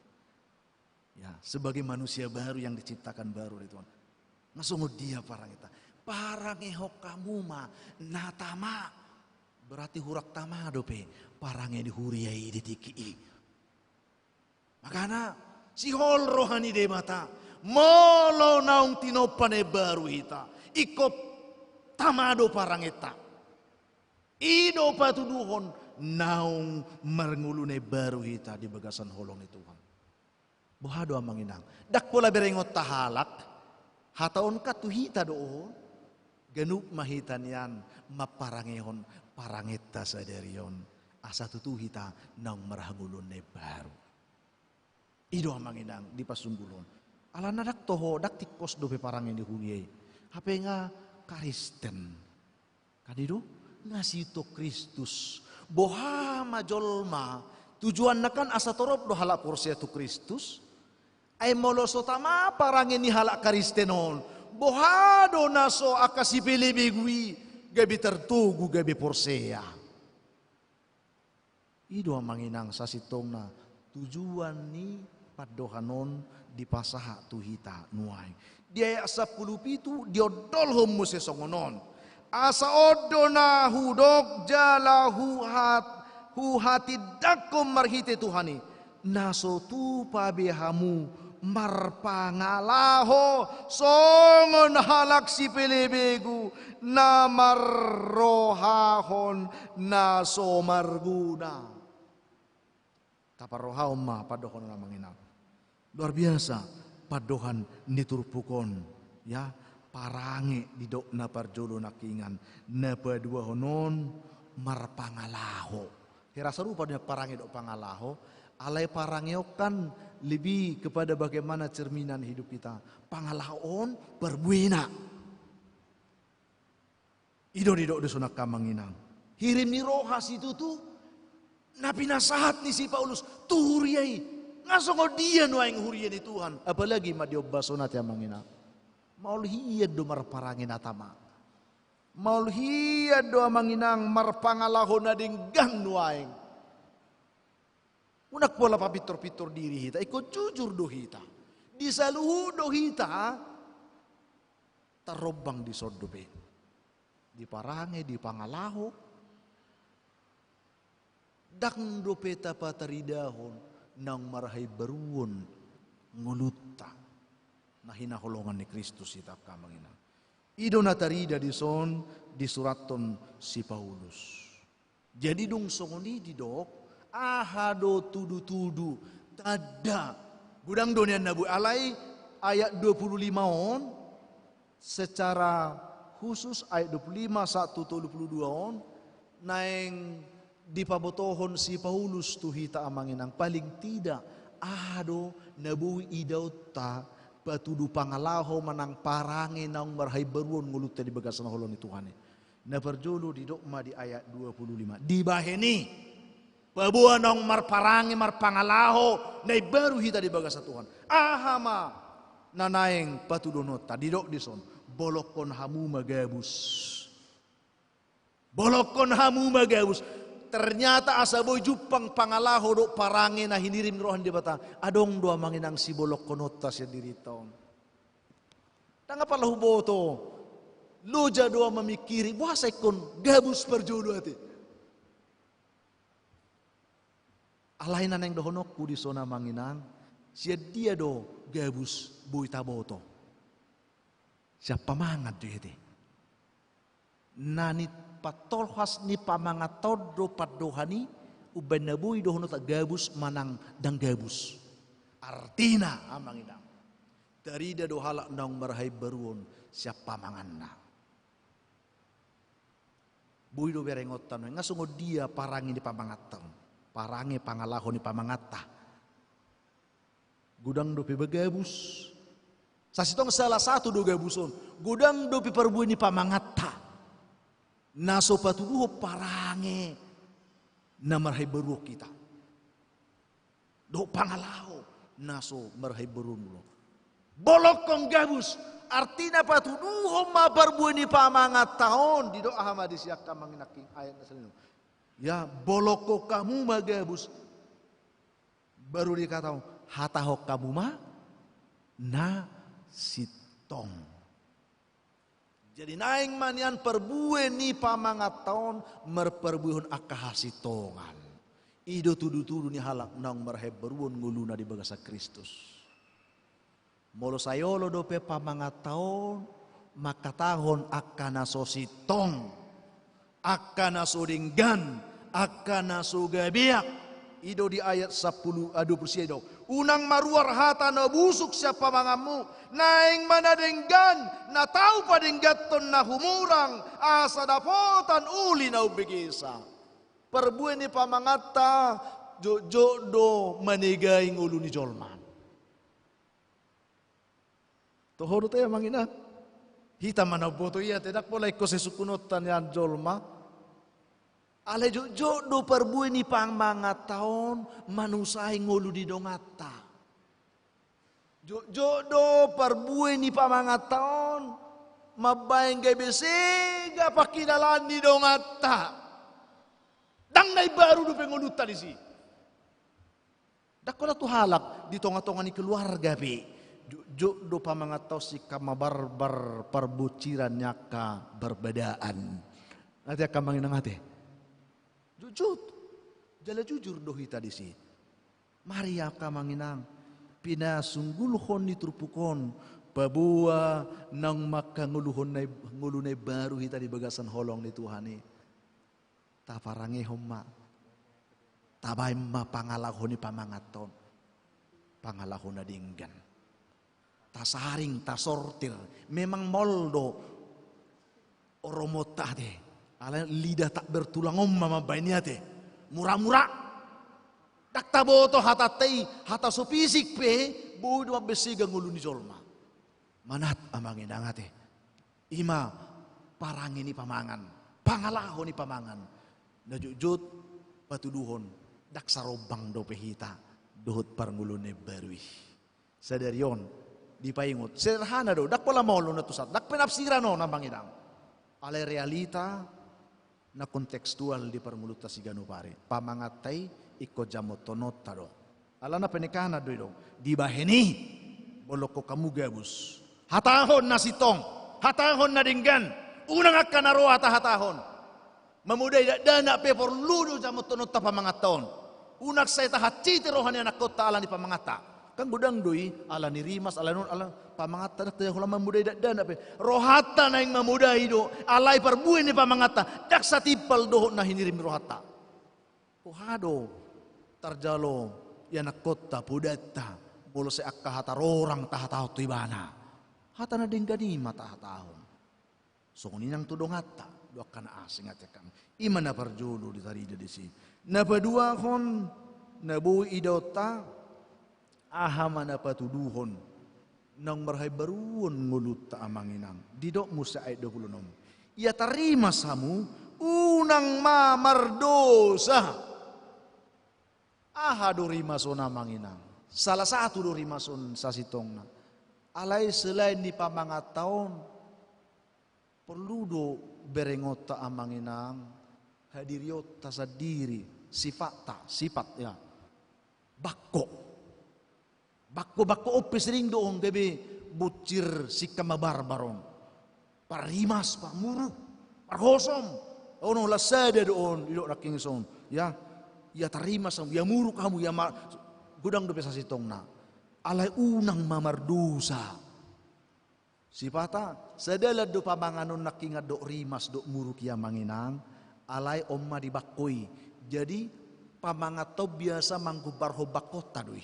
Ya, sebagai manusia baru yang diciptakan baru oleh Tuhan. Nga songon dia parangenta? Parangehon hamu ma na tama. Berarti hurang tama dope parange ni huria i di tingki i. Makana, sihol roha ni Debata, molo naung tinompa na imbaru hita, ingkon tama do parangenta. I do patuduhon naung marngolu na imbaru hita di bagasan holong ni Tuhan. Boha do, amang inang? Ndang pola berengonta halak, Hata on kan tu hita do on, ganup ma hita nian mamparangehon parangenta sadari on, asa tutu hita naung marhangoluan na imbaru. I do amang inang di pasunggul on. Alana ndang toho, ndang tingkos dope parange ni huria i. Hape nga Kristen. Kan i do, nga siihuthon Kristus. Boha ma jolma, tujuanna kan asa torop do halak porsea tu Kristus. Ai molo so tama parange ni halak Kristen on, boha do na so angka sipelebegu i gabe tartogu, gabe porsea. I do amang inang sasintongna tujuan ni pandohan on dipasahat tu hita nuaeng. Di ayat sampulu pitu diondolhon muse songon on. Asa on do na hudok jala huhat, huhatindangkon marhite Tuhan i, na so tupa be hamu marpangalaho songon halak sipelebegu na marrohahon na so marguna. Taparrohahon ma pandohan on amang inang. Luar biasa pandohan ni turpuk on, ya, parange didok na parjolo nangkingan, na paduahon on marpangalaho. Hira sarupa do parange dohot pangalaho, alai parange on kan lebih kepada bagaimana cerminan hidup kita. Pangalaho on parbuena. I do didok dison angka amang inang. Hirim ni roha situtu na pinasahat ni si Paulus tu huria i. Nga songon dia nuaeng huria ni Tuhan, apalagi ma di ombas on ate amang inang. Maol hian do marparange na tama. Maol hian do amang inang marpangalaho na denggan nuaeng. Unang pola papintor-pintor diri hita, ingkon jujur do hita. Di saluhut do hita tarrombang dison dope. Di parange, di pangalaho, ndang dope tapataridahon naung marhaimbaruon ngolunta na hinaholongan ni Kristus hita angka amang inang. I do na tarida dison disurathon si Paulus. Jadi dung songon i didok, aha do tudu-tudu, tanda, godang do nian na boi, alai ayat dua puluh lima on, secara khusus ayat dua puluh lima sahat tu tolu puluh dua on, naeng dipabotohon si Paulus tu hita amang inang, paling tidak aha do na boi idaonta patudu pangalaho manang parange naung marhaimbaruon ngolunta di bagasan holong ni Tuhan i. Na parjolo didok ma di ayat dua puluh lima. Dibahen i, paboa naung marparange marpangalaho na imbaru hita di bagasan Tuhan, aha ma na naeng patuduhononta? Didok dison, bolongkon hamu ma gabus. Bolongkon hamu ma gabus. Ternyata asa boi jumpang pangalaho dohot parange na hinirim ni roha ni Debata, adong do amang inang sibolongkononta sian dirinta on. Ndang apala huboto. Loja do au mamingkiri, boasa ingkon gabus parjolo ate. Alai na naeng dohononku dison amang inang, sian dia do gabus boi taboto? Sian pamangan do i ate. Na nipatolhas ni pamangan on do pandohan i, umbahen na boi dohononta gabus manang ndang gabus. Artina amang inang, tarida do halak naung marhaimbaruon sian pamanganna. Boi do berengonta nuaeng, nga songon dia parange ni pamanganta on, parange pangalaho ni pamanganta. Godang dope bagabus. Sasintong salah satu do gabus on. Godang dope parbue ni pamanganta na so patuduhon parange na marhaimbaruon hita dohot pangalaho na so marhaimbaruon molo. Bolongkon gabus, artina patuduhon ma parbue ni pamanganta on. Didok aha ma disi angka amang inang nangkin ayat na saleleng on? Ya, bolongkon hamu ma gabus. Baru dikatakan, hatahon hamu ma na sintong. Jadi naeng ma nian parbue ni pamanganta on marparbuehon angka hasintongan. I do tudutudu ni halak naung marhaimbaruon ngoluna di bagasan Kristus. Molo sai olo dope pamanganta on mangkatahon angka na so sintong, angka na so denggan, angka na so gabeak. I do di ayat sampulu, ah, dua puluh sia do. Unang maruar hata na busuk sian pamanganmu, naeng ma na denggan, na tau padengganhon na humurang, asa dapotan uli na umbegesa. Parbue ni pamanganta, jotjot do manegai ngolu ni jolma. Toho do te, amang inang? Hita ma na umboto i ate, ndang pola ingkon sisungkunonta nian jolma. Alai jotjot do parbue ni pamanganta on manusai ngolu ni donganta. Jotjot do parbue ni pamanganta on mambahen gabe sega pangkilalaan ni donganta. Ndang na imbaru dope ngolunta disi. Ndang holan tu halak, di tongatonga ni keluarga pe. Jotjot do pamanganta on singkama barbar parbonsiran ni angka barbadaan. Ate angka amang inang ate. Jotjot. Jala jujur do hita disi. Mari angka amang inang, pinasunggulhon ni turpuk on, paboa naung mangkangoluhon na i-, ngolu na imbaru hita di bagasan holong ni Tuhan i. Taparangehon ma. Tabahen ma pangalaho ni pamanganta on. Pangalaho na denggan. Tasaring, tasortir. Memang maol do oromonta ate. Alai lidah tak bertulang on ma mambahen i ate. Mura-mura. Ndang taboto hatanta i, hata so pisik pe, boi do mambahen sega ngolu ni jolma. Manat amang inang ate. I ma parange ni pamangan, pangalaho ni pamangan. Na jotjot patuduhon, ndang sarombang dope hita dohot parngoluon na imbaru i. Sadari on, dipaingot, sederhana do, ndang pola maol na tu sat, ndang penafsiran on amang inang. Alai realita, na kontekstual di parngoluonta siganup ari. Pamanganta i ingkon jamothononta do. Alana penekanan do i do. Dibahen i, molo ingkon hamu gabus. Hatahon na sintong, hatahon na denggan, unang angka na ro hata hatahon. Mamodai dakdanak pe porlu do jamothononta pamanganta on. Unang sai tahansiti roha ni anakkonta ala ni pamanganta. Kan godang do i, ala ni rimas, ala ni on, ala pamanganta ndang tajaha holan mamodai dakdanak pe. Rohanta naeng mamodai do, alai parbue ni pamanganta, ndang satimpal dohot na hinirim ni rohanta. Boha do tarjalo ianakkonta, podanta, molo sai angka hata rorang tahatahon tu ibana. Hata na denggan i ma tahatahon. Songon i nang tu donganta, do angka na asing ate angka. I ma na parjolo ditarida disi. Na paduahon, na boi idaonta, aha ma na patuduhon naung marhaimbaruon ngolunta amang inang. Didok muse ayat dua pulu onom. Ia tarrimas hamu, unang ma mardosa. Aha do rimas on amang inang? Salah satu do rimas on sasintongna. Alai selain ni pamanganta on, porlu do berengonta amang inang, hadirionta sandiri, sifatta, sifat ya. Bakko. Bakko-bakko on pe sering do on gabe bonsir singkama barbar on. Parrimas, parmuruk, parhosom. On, on, las sada do on, didok nangkin son. Ya, ia tarrimas hamu, ia muruk hamu, ia ma-, godang dope sasintongna. Alai unang ma mardosa. Sipata, sadalan do pamangan on nangkin dohot rimas dohot muruk i amang inang, alai on ma di bakko i. Jadi, pamanganta on biasa manggombarhon bakkonta do i.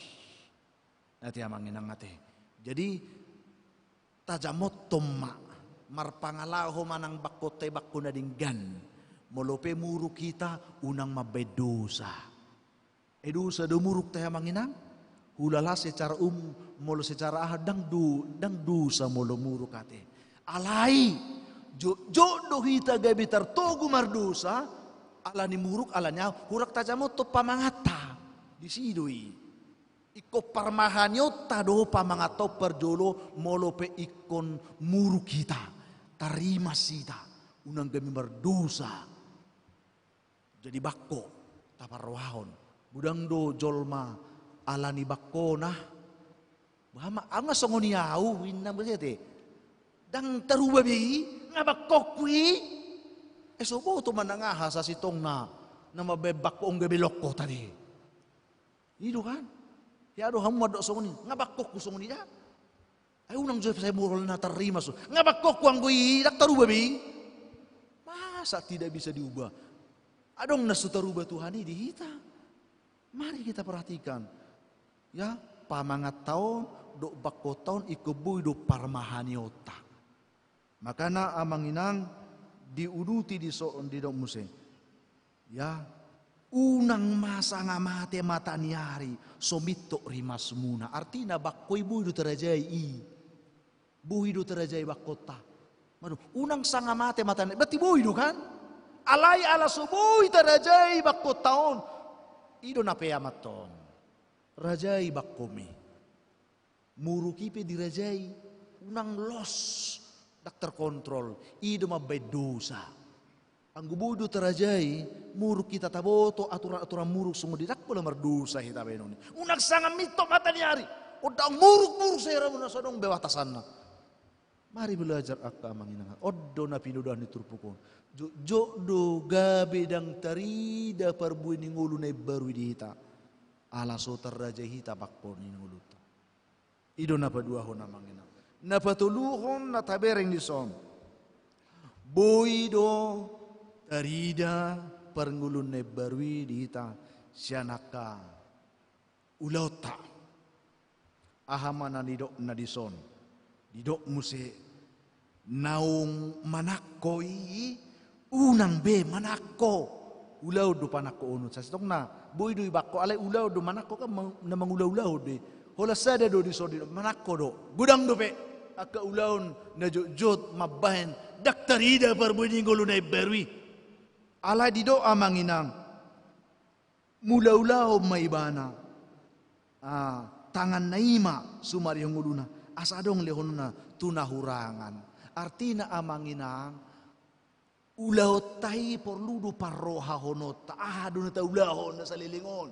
Ate amang inang ate. Jadi, tajamothon ma, marpangalaho ma nang bakkonta i bakko na denggan. Molo pe muruk hita, unang mambahen dosa. E, dosa do muruk tahe amang inang? Hulala secara umum, molo secara aha, ndang do-, ndang dosa molo muruk ate. Alai, jotjot do hita gabe tartogu mardosa, ala ni muruk, ala ni aha, hurang tajamothon pamanganta. Disi do i. Ingkon parmahanionta do pamanganta on parjolo molo pe ingkon muruk hita. Tarrimas hita. Unang gabe mardosa. Jadi bakko, taparrohahon. Godang do jolma ala ni bakkona. Bah, ma, au nga songon i au, inna muse ate. Ndang taruba be i, nga bakkongku i. E, so boto manang aha sasintongna, na mambahen bakko on gabe longkot ate. I do kan? Ia do hamu mandok songon i, nga bakkongku songon i da. Ai unang jo sai molo na tarrimas on. Nga bakkongku anggo i, ndang taruba be i. Masa tidak bisa diubah? Adong na so taruba Tuhan i di hita. Mari kita perhatikan. Ya, pamanganta on dohot bangkonta on ingkon boi do parmahanionta. Makana amang inang, diuduti dison, didok muse. Ya, unang ma sanga mate mataniari so mintok rimasmuna. Artina bangko i boi do tarajai i. Boi do tarajai bangkonta. Manu, unang sanga mate mataniari. Berarti boi do kan? Alai ala so boi tarajai bangkonta on. I do na peamanton. Rajai bangkomi. Muruk i pe dirajai, unang los, ndang terkontrol, i do mambaen dosa. Anggo boi do tarajai, muruk hita taboto aturan-aturan muruk songon i, ndang pola mardosa hita baenon i. Unang sanga mintok mataniari, ondang muruk-muruk sai rambu na so adong be batasanna. Mari belajar angka amang inang, on do na pinoda ni turpuk on. Jotjot do gabe ndang tarida parbue ni ngolu na imbaru i di hita. Ala so tarrajai hita bangko ni ngolunta. I do na paduahon amang inang. Na patoluhon na tabereng dison. Boi do tarida parngoluon na imbaru i di hita sian angka ulaonta. Aha ma na nidokna dison? Didok muse naung manangko i, unang be manangko. Ulaon do panangkoonta. Sasintongna boi do i bangko, alai ulaon do manangko kan, ma-, na mangula-ulaon do i. Holan sada do dison didok, manangko do. Godang dope angka ulaon na jotjot mambaen ndang tarida parbue ni ngolu na imbaru i. Alai didok amang inang, mangula-ulaon ma ibana. Ah, tanganna i ma sumarihon ngoluna, asa adong lehononna tu na hurangan. Artina amang inang, ulaonta i porlu do parrohahononta, aha do na taulahon na saleleng on.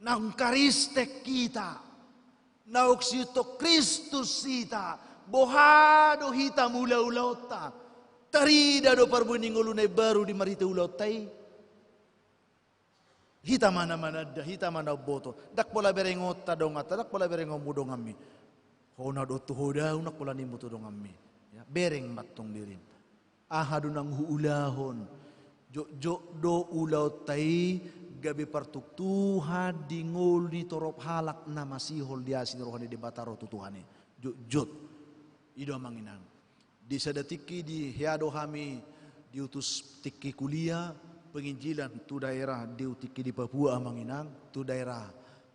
Naung Kristen hita, naung siihuthon Kristus hita, boha do hita mangula ulaonta? Tarida do parbue ni ngolu na imbaru di marhite ulaonta i? Hita ma na mananda, hita ma na umboto. Ndang pola berengonta donganta, ndang pola berengonmu donganmi. Hona do tu ho da, ndang pola nimmu tu donganmi. Ya, bereng ma antong dirim. Aha do naung huulahon? Jotjot do ulaonta i gabe partuktuhan di ngolu ni torop halak na masihol di asi ni roha ni Debata ro tu Tuhan i. Jotjot. I do amang inang. Di sada tingki di hea do hami diutus tingki kuliah penginjilan tu daerah di tingki di Papua amang inang, tu daerah,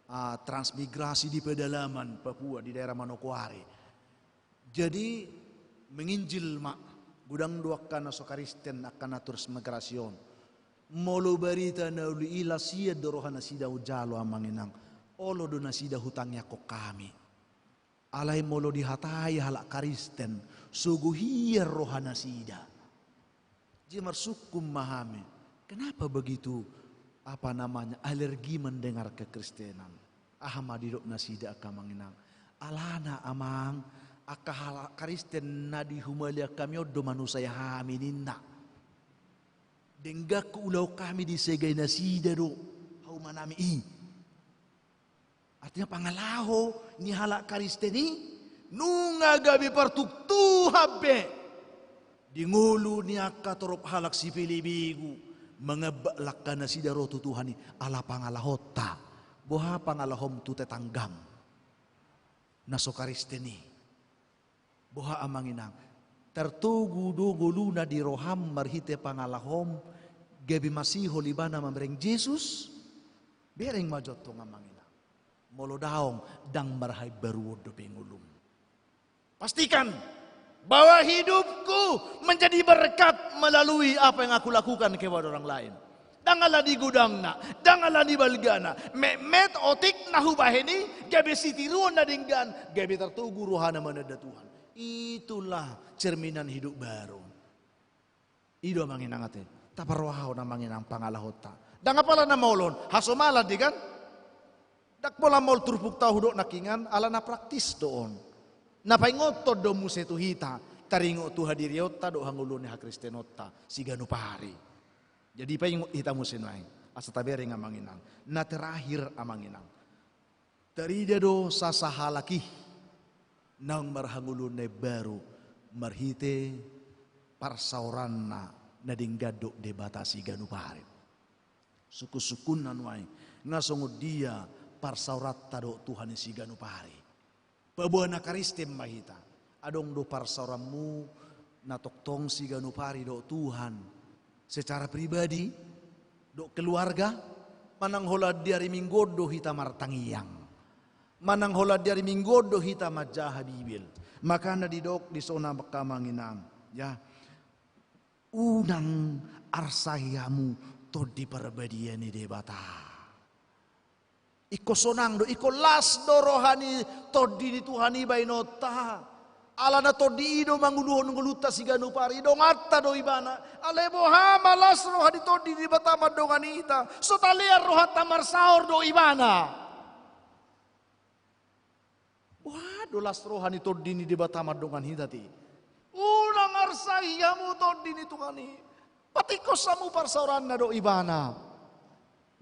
ah, transmigrasi di pedalaman Papua, di daerah Manokwari. Jadi menginjil ma, godang do angka na so Kristen, angka na transmigrasi on. Molo barita na uli i las ia do roha nasida hujalo amang inang, olo do nasida hutangiangkon hami. Alai molo dihatai halak Kristen, sogo hian roha nasida. Jadi marsungkun ma hami, kenapa begitu, apa namanya, alergi mendengar kekristenan? Aha ma didok nasida angka amang inang? Alana amang, angka halak Kristen na di humaliang hami on do manusai hami ninna. Dengganku ulaon hami disegai nasida do haumanami i. Artina pangalaho ni halak Kristen i nunga gabe partuktuhan be di ngolu ni angka torop halak sipelebegu, mangambat langka nasida ro tu Tuhan i ala pangalahonta. Boha pangalahom tu tetanggam na so Kristen i? Boha amang inang, tartogu do ngoluna di roham marhite pangalahom gabe masihol ibana mamereng Jesus? Bereng ma jo antong amang inang. Molo daong, ndang marhaimbaruon dope ngolum. Pastikan bahwa hidupku menjadi berkat melalui apa yang aku lakukan kepada orang lain. Ndang ala ni godangna, ndang ala ni balgana, metmet otik na hubahen i gabe sitiruon na denggan, gabe tartogu rohana mananda Tuhan. Itulah cerminan hidup baru. I do amang inang ate, taparrohahon amang inang pangalahonta. Ndang apala na maol on, hasomalan do i kan? Ndang pola maol turpukta hudok nangkiningan, ala na praktis do on. Na paingothon do muse tu hita, taringot tu hadirionta dohot hangoluan ni hakristenonta siganup ari. Jadi paingot hita muse nuaeng, asa tabereng amang inang. Na terakhir amang inang. Tarida do sasahalak i naung marhangoluan na imbaru marhite parsaoranna na denggan dohot Debata siganup ari. Sungkunsungkunna nuaeng, nga songon dia parsaoranta dohot Tuhan i siganup ari. Paboa na Kristen ma hita. Adong do parsaoranmu na tongtong siganup ari dohot Tuhan, secara pribadi, dohot keluarga? Manang holan di ari Minggu on do hita martangiang? Manang holan di ari Minggu on do hita manjaha Bibel? Makana didok di son, angka amang inang, ya, unang arsai hamu Tondi Parbadia ni Debata. Ingkon sonang do, ingkon las do roha ni Tondi ni Tuhan i baenonta. Alana Tondi i do manguluhon ngolunta siganup ari, donganta do ibana. Alai boha ma las roha ni Tondi ni Debata mandongani hita? So talean rohanta marsaor dohot ibana. Boha do las roha ni Tondi ni Debata mandongani hita, ate? Unang arsai hamu Tondi ni Tuhan i. Patingkos hamu parsaoranna dohot ibana.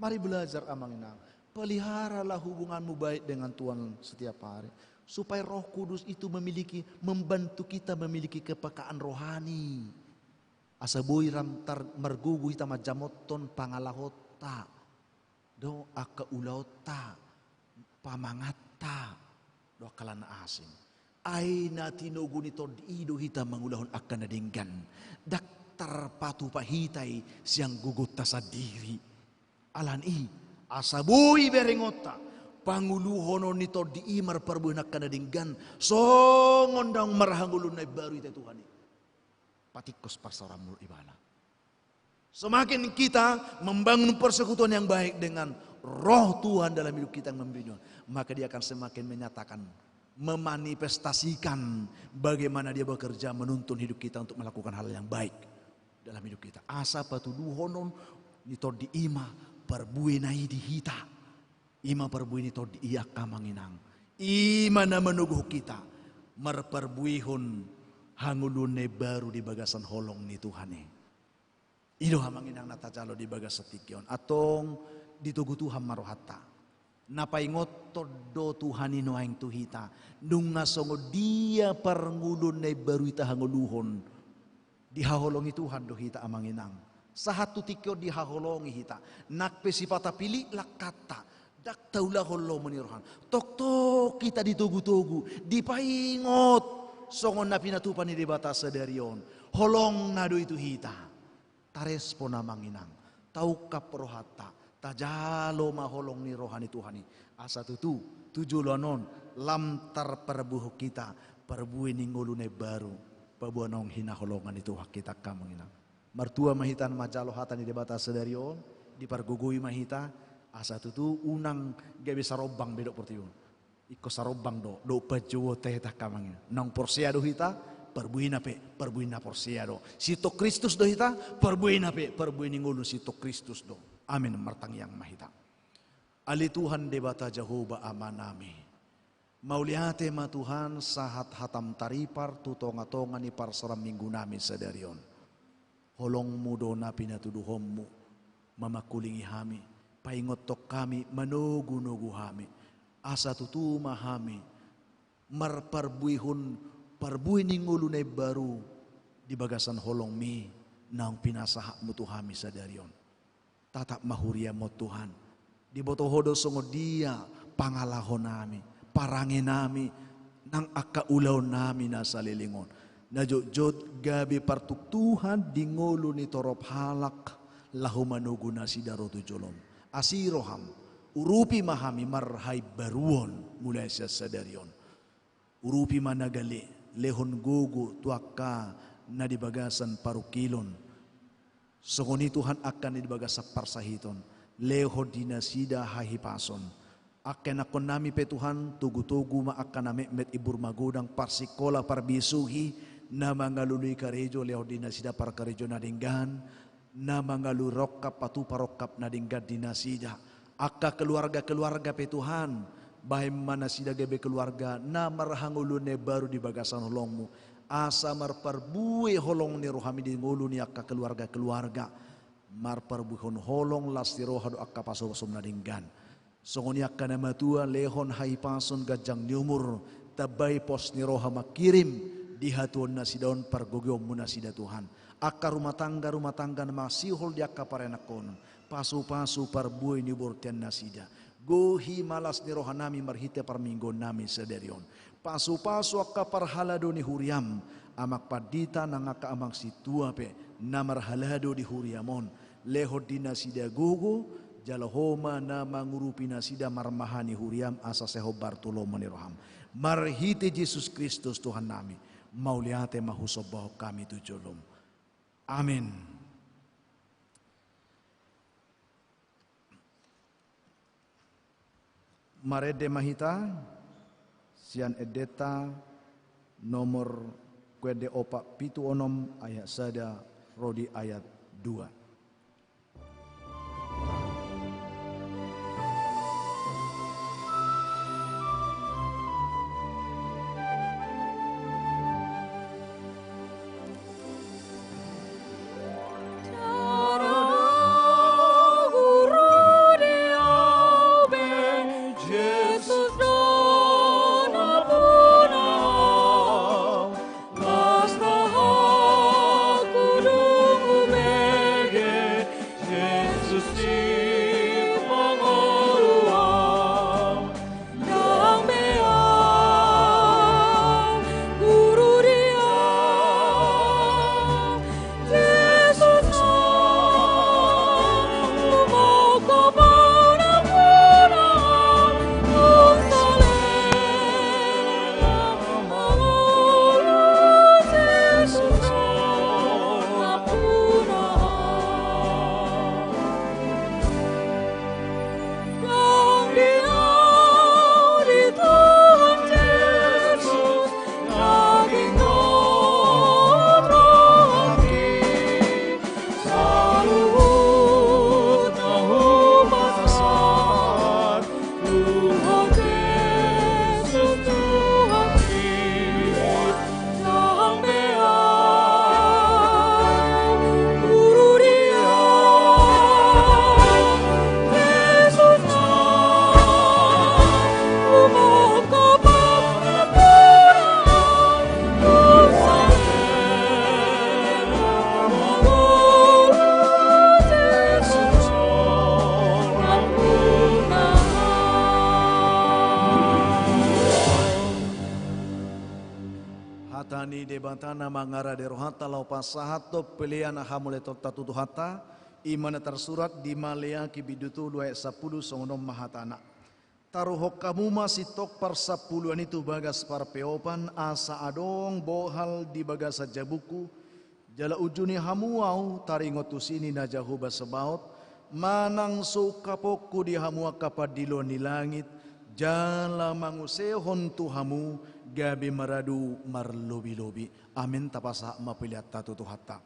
Mari belajar, amang inang. Peliharalah hubunganmu baik dengan Tuhan setiap hari, supaya Roh Kudus itu memiliki, membantu kita memiliki kepekaan rohani. Asa boi lam tar-, margogo hita manjamothon pangalahonta, dohot angka ulaonta, pamanganta, dohot angka na asing. Ai na tinogu ni Tondi i do hita mangulahon angka na denggan. Ndang tarpatupa hita i sian gogonta sandiri. Alani i, asa boi berengonta panguluhonon ni Tondi i marparbuehon angka na denggan, songon naung marhangoluan na imbaru hita i, Tuhan i. Patingkos parsaoranmu dohot ibana. Semakin kita membangun persekutuan yang baik dengan Roh Tuhan dalam hidup kita yang membimbing, maka Dia akan semakin menyatakan, memanifestasikan bagaimana Dia bekerja menuntun hidup kita untuk melakukan hal yang baik dalam hidup kita. Asa patuduhonon ni Tondi i ma parbuena i di hita. I ma parbue ni Tondi i, angka amang inang. I ma na manoguhon hita marparbuehon hangoluan na imbaru di bagasan holong ni Tuhan i. I do, amang inang, na tajalo di bagasan tingki on. Antong ditogu Tuhan ma rohanta. Na paingothon do Tuhan i nuaeng tu hita nunga songon dia parngoluon na imbaru i tahangoluhon. Dihaholongi Tuhan do hita, amang inang. Sahat tu tingki on dihaholongi hita. Nang pe sipata pillit langkanta, ndang taulahon lomo ni rohana. Tongtong hita ditogutogu, dipaingot songon na pinatupa ni Debata sadari on. Holongna do i tu hita. Tarespon, amang inang. Taungkap rohanta, tajalo ma holong ni roha ni Tuhan i. Asa tutu tu joloan on lam tarparbuehon hita parbue ni ngolu na imbaru, paboa naung hinaholongan ni Tuhan hita, angka amang inang. Martua ma hita na manjalo hata ni Debata sadari on, dipargogoi ma hita, asa tutu unang gabe sarombang be dohot portibi on. Ingkon sarombang do, dohot panjouonta hita, angka amang inang. Naung porsea do hita, parbuena pe parbue ni na porsea do. Sintong Kristus do hita, parbuena pe parbue ni ngolu sintong Kristus do. Amin. Martangiang ma hita. Ale Tuhan Debata Jahowa Amanami, mauliate ma Tuhan sahat hatam taripar tu tongatonga ni parsaoran Minggunami sadari on. Holongmu do na pinatuduhonmu mamangkulingi hami, paingothon hami, manogunogu hami, asa tutu ma hami marparbuehon parbue ni ngolu na imbaru di bagasan holongmi naung pinasahatmu tu hami sadari on. Tatap ma huriamu on, Tuhan. Diboto Ho do songon dia pangalahonami, parangenami, nang angka ulaonnami na saleleng on. Na jotjot gabe partuktuhan di ngolu ni torop halak laho manogu nasida ro tu jolom. Asi roham, urupi ma hami marhaimbaruon mulai sian sadari on. Urupi ma na gale, lehon gogo tu angka na di bagasan parungkilon. Songon i Tuhan angka na di bagasan parsahiton, lehon di nasida hahipason. Angka ianakkonnami pe Tuhan, togutogu ma angka na metmet, imbur magodang, parsingkola, parbisuhi, na mangalului karejo, lehon di nasida parkarejo na denggan, na mangalului rongkap, patupa rongkap na denggan di nasida. Angka keluarga-keluarga pe Tuhan, bahen ma nasida gabe keluarga na marhangoluan na imbaru di bagasan holongmu, asa marparbue holong ni rohami di ngolu ni angka keluarga-keluarga, marparbuehon holong las ni roha dohot angka pasupasu na denggan. Songon i angka na matua, lehon hahipason, ganjang ni umur, tambai pos ni roha mangkirim di hatuaon nasida on pargogoonmu nasida Tuhan. Angka rumah tangga, rumah tangga na masihol di angka paranakkonon, pasupasu parbue ni bortian nasida. Gohi malas ni rohanami marhite parmingguonnami sadari on. Pasupasu angka parhalado ni huriam, amang pandita nang angka amang sintua pe, na marhalado di huriam on. Lehon di nasida gogo, jala Ho ma na mangurupi nasida marmaha ni huriam asa sai hombar tu lomo ni roham. Marhite Jesus Kristus Tuhannami, mauliate ma husombahon hami tu jolom. Amin. Marende ma hita, sian endenta nomor kuende opat pitu onom ayat sada ro di ayat dua. Hata ni Debata na mangarade rohanta laho pasahathon pelean hamuliateonta tu Tuhanta, i ma na tarsurat di Maleaki bindu tolu ayat sampulu, songon on ma hatana. Taruhon hamu ma sintong parsampuluan i tu bagas parpeopan, asa adong bohal di bagasan jabungku, jala unjuni hamu ahu taringot tusi ni na Jahowa Sebaot, manang so ungkaponku di hamu angka pandiloan ni langit, jala mangusehon tu hamu gabe maradu marlobilobi. Amin. Tapasahat ma peleanta tu Tuhanta.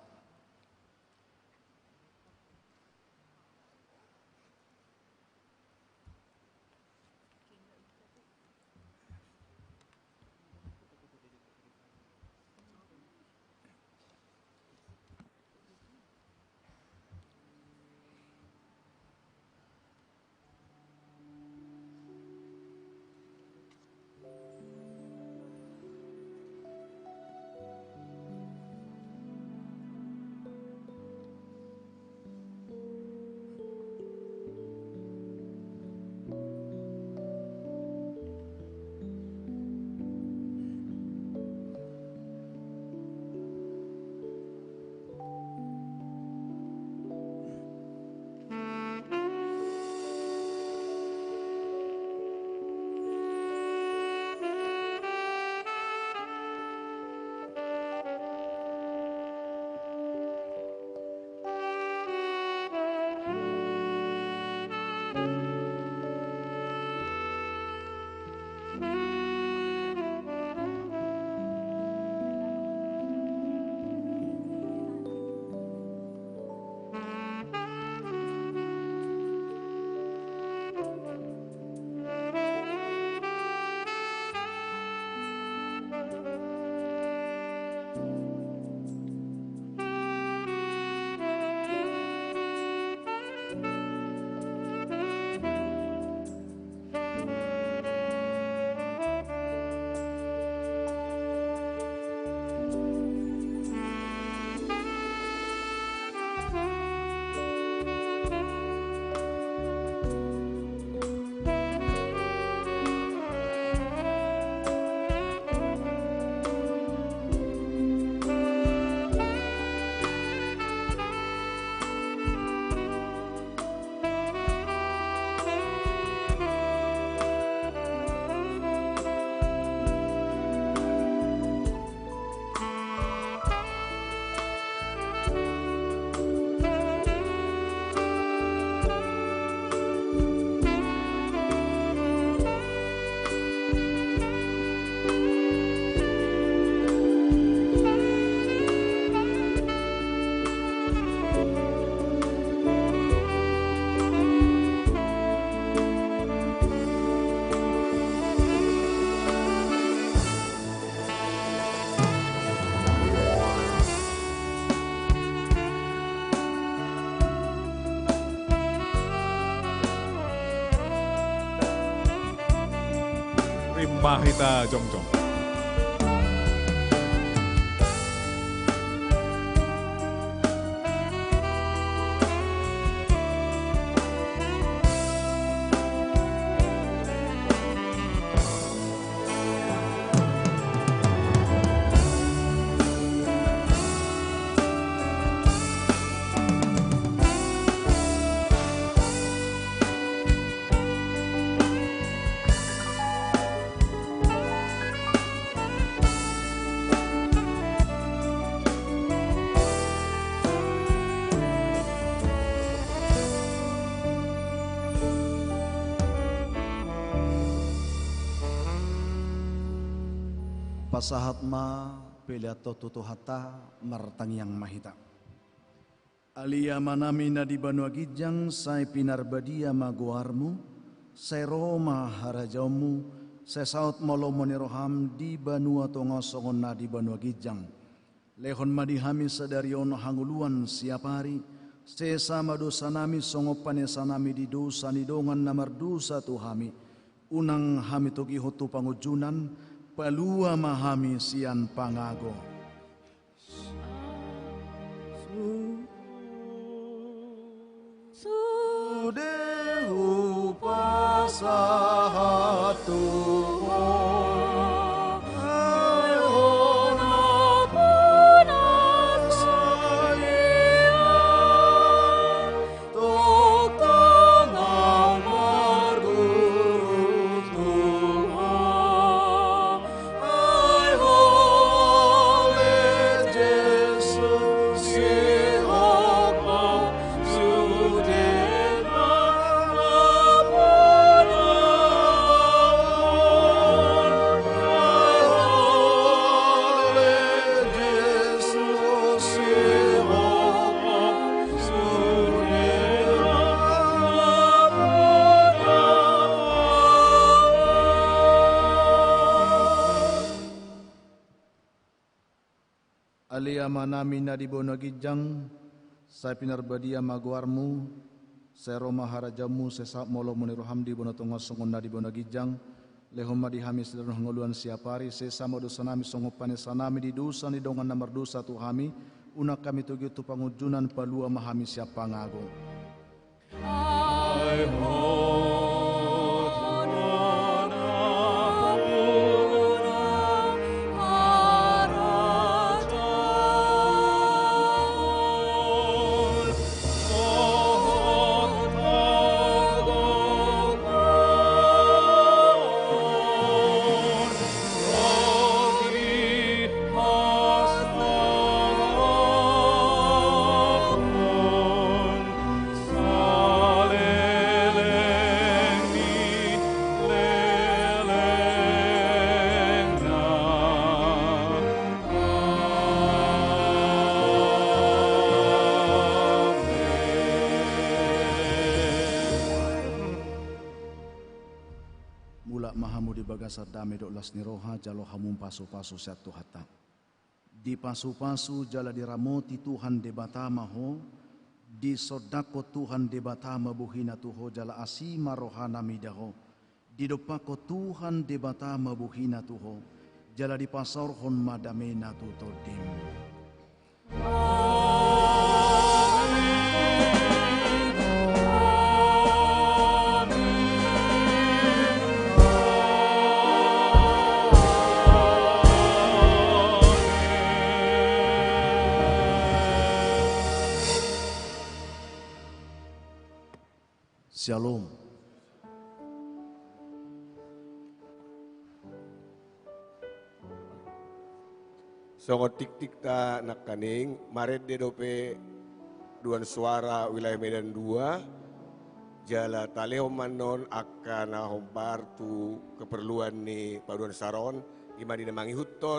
Mahita jongjong. Pasahat ma pelean tu Tuhanta, martangiang ma hita. Ale Amanami na di banua ginjang, sai pinarbadia ma goarMu, sai ro ma harajaonMu, sai saut ma lomo ni rohaM di banua tonga on songon na di banua ginjang. Lehon ma di hami sadari on hangoluan siapari, sesa ma dosanami songon panesanami di dosa ni dongan na mardosa tu hami, unang hami togihon tu pangunjunan, palua ma hami sian pangago. Sude hupasahat tu Ho, ai Ho na pinasahian, tongtong au marguru tu Ho. Ale Amanami na di banua ginjang, sai pinarbadia ma goarMu, sai ro ma harajaonMu, sai saut ma lomo ni rohaM di banua tonga on songon na di banua ginjang. Lehon ma di hami sadari on hangoluan siapari, sesa ma dosanami songon panesanami di dosa ni dongan na mardosa tu hami, unang hami togihon tu pangunjunan, palua ma hami sian pangago. Mulak ma hamu di bagasan dame dohot las ni roha, jalo hamu pasupasu sian Tuhanta. Dipasupasu jala diramoti Tuhan Debata ma ho, disondangkon Tuhan Debata ma bohina tu ho jala asi ma rohana mida ho, didompakkon Tuhan Debata ma bohina tu ho, jala dipasaorhon ma damena tu tondim. Syalom. Songon tiktikta nangkaning, marende dope Duan Suara wilayah Medan dua, jala talehon ma annon angka na hombar tu keperluan ni paduan suara on, i ma di na mangihuthon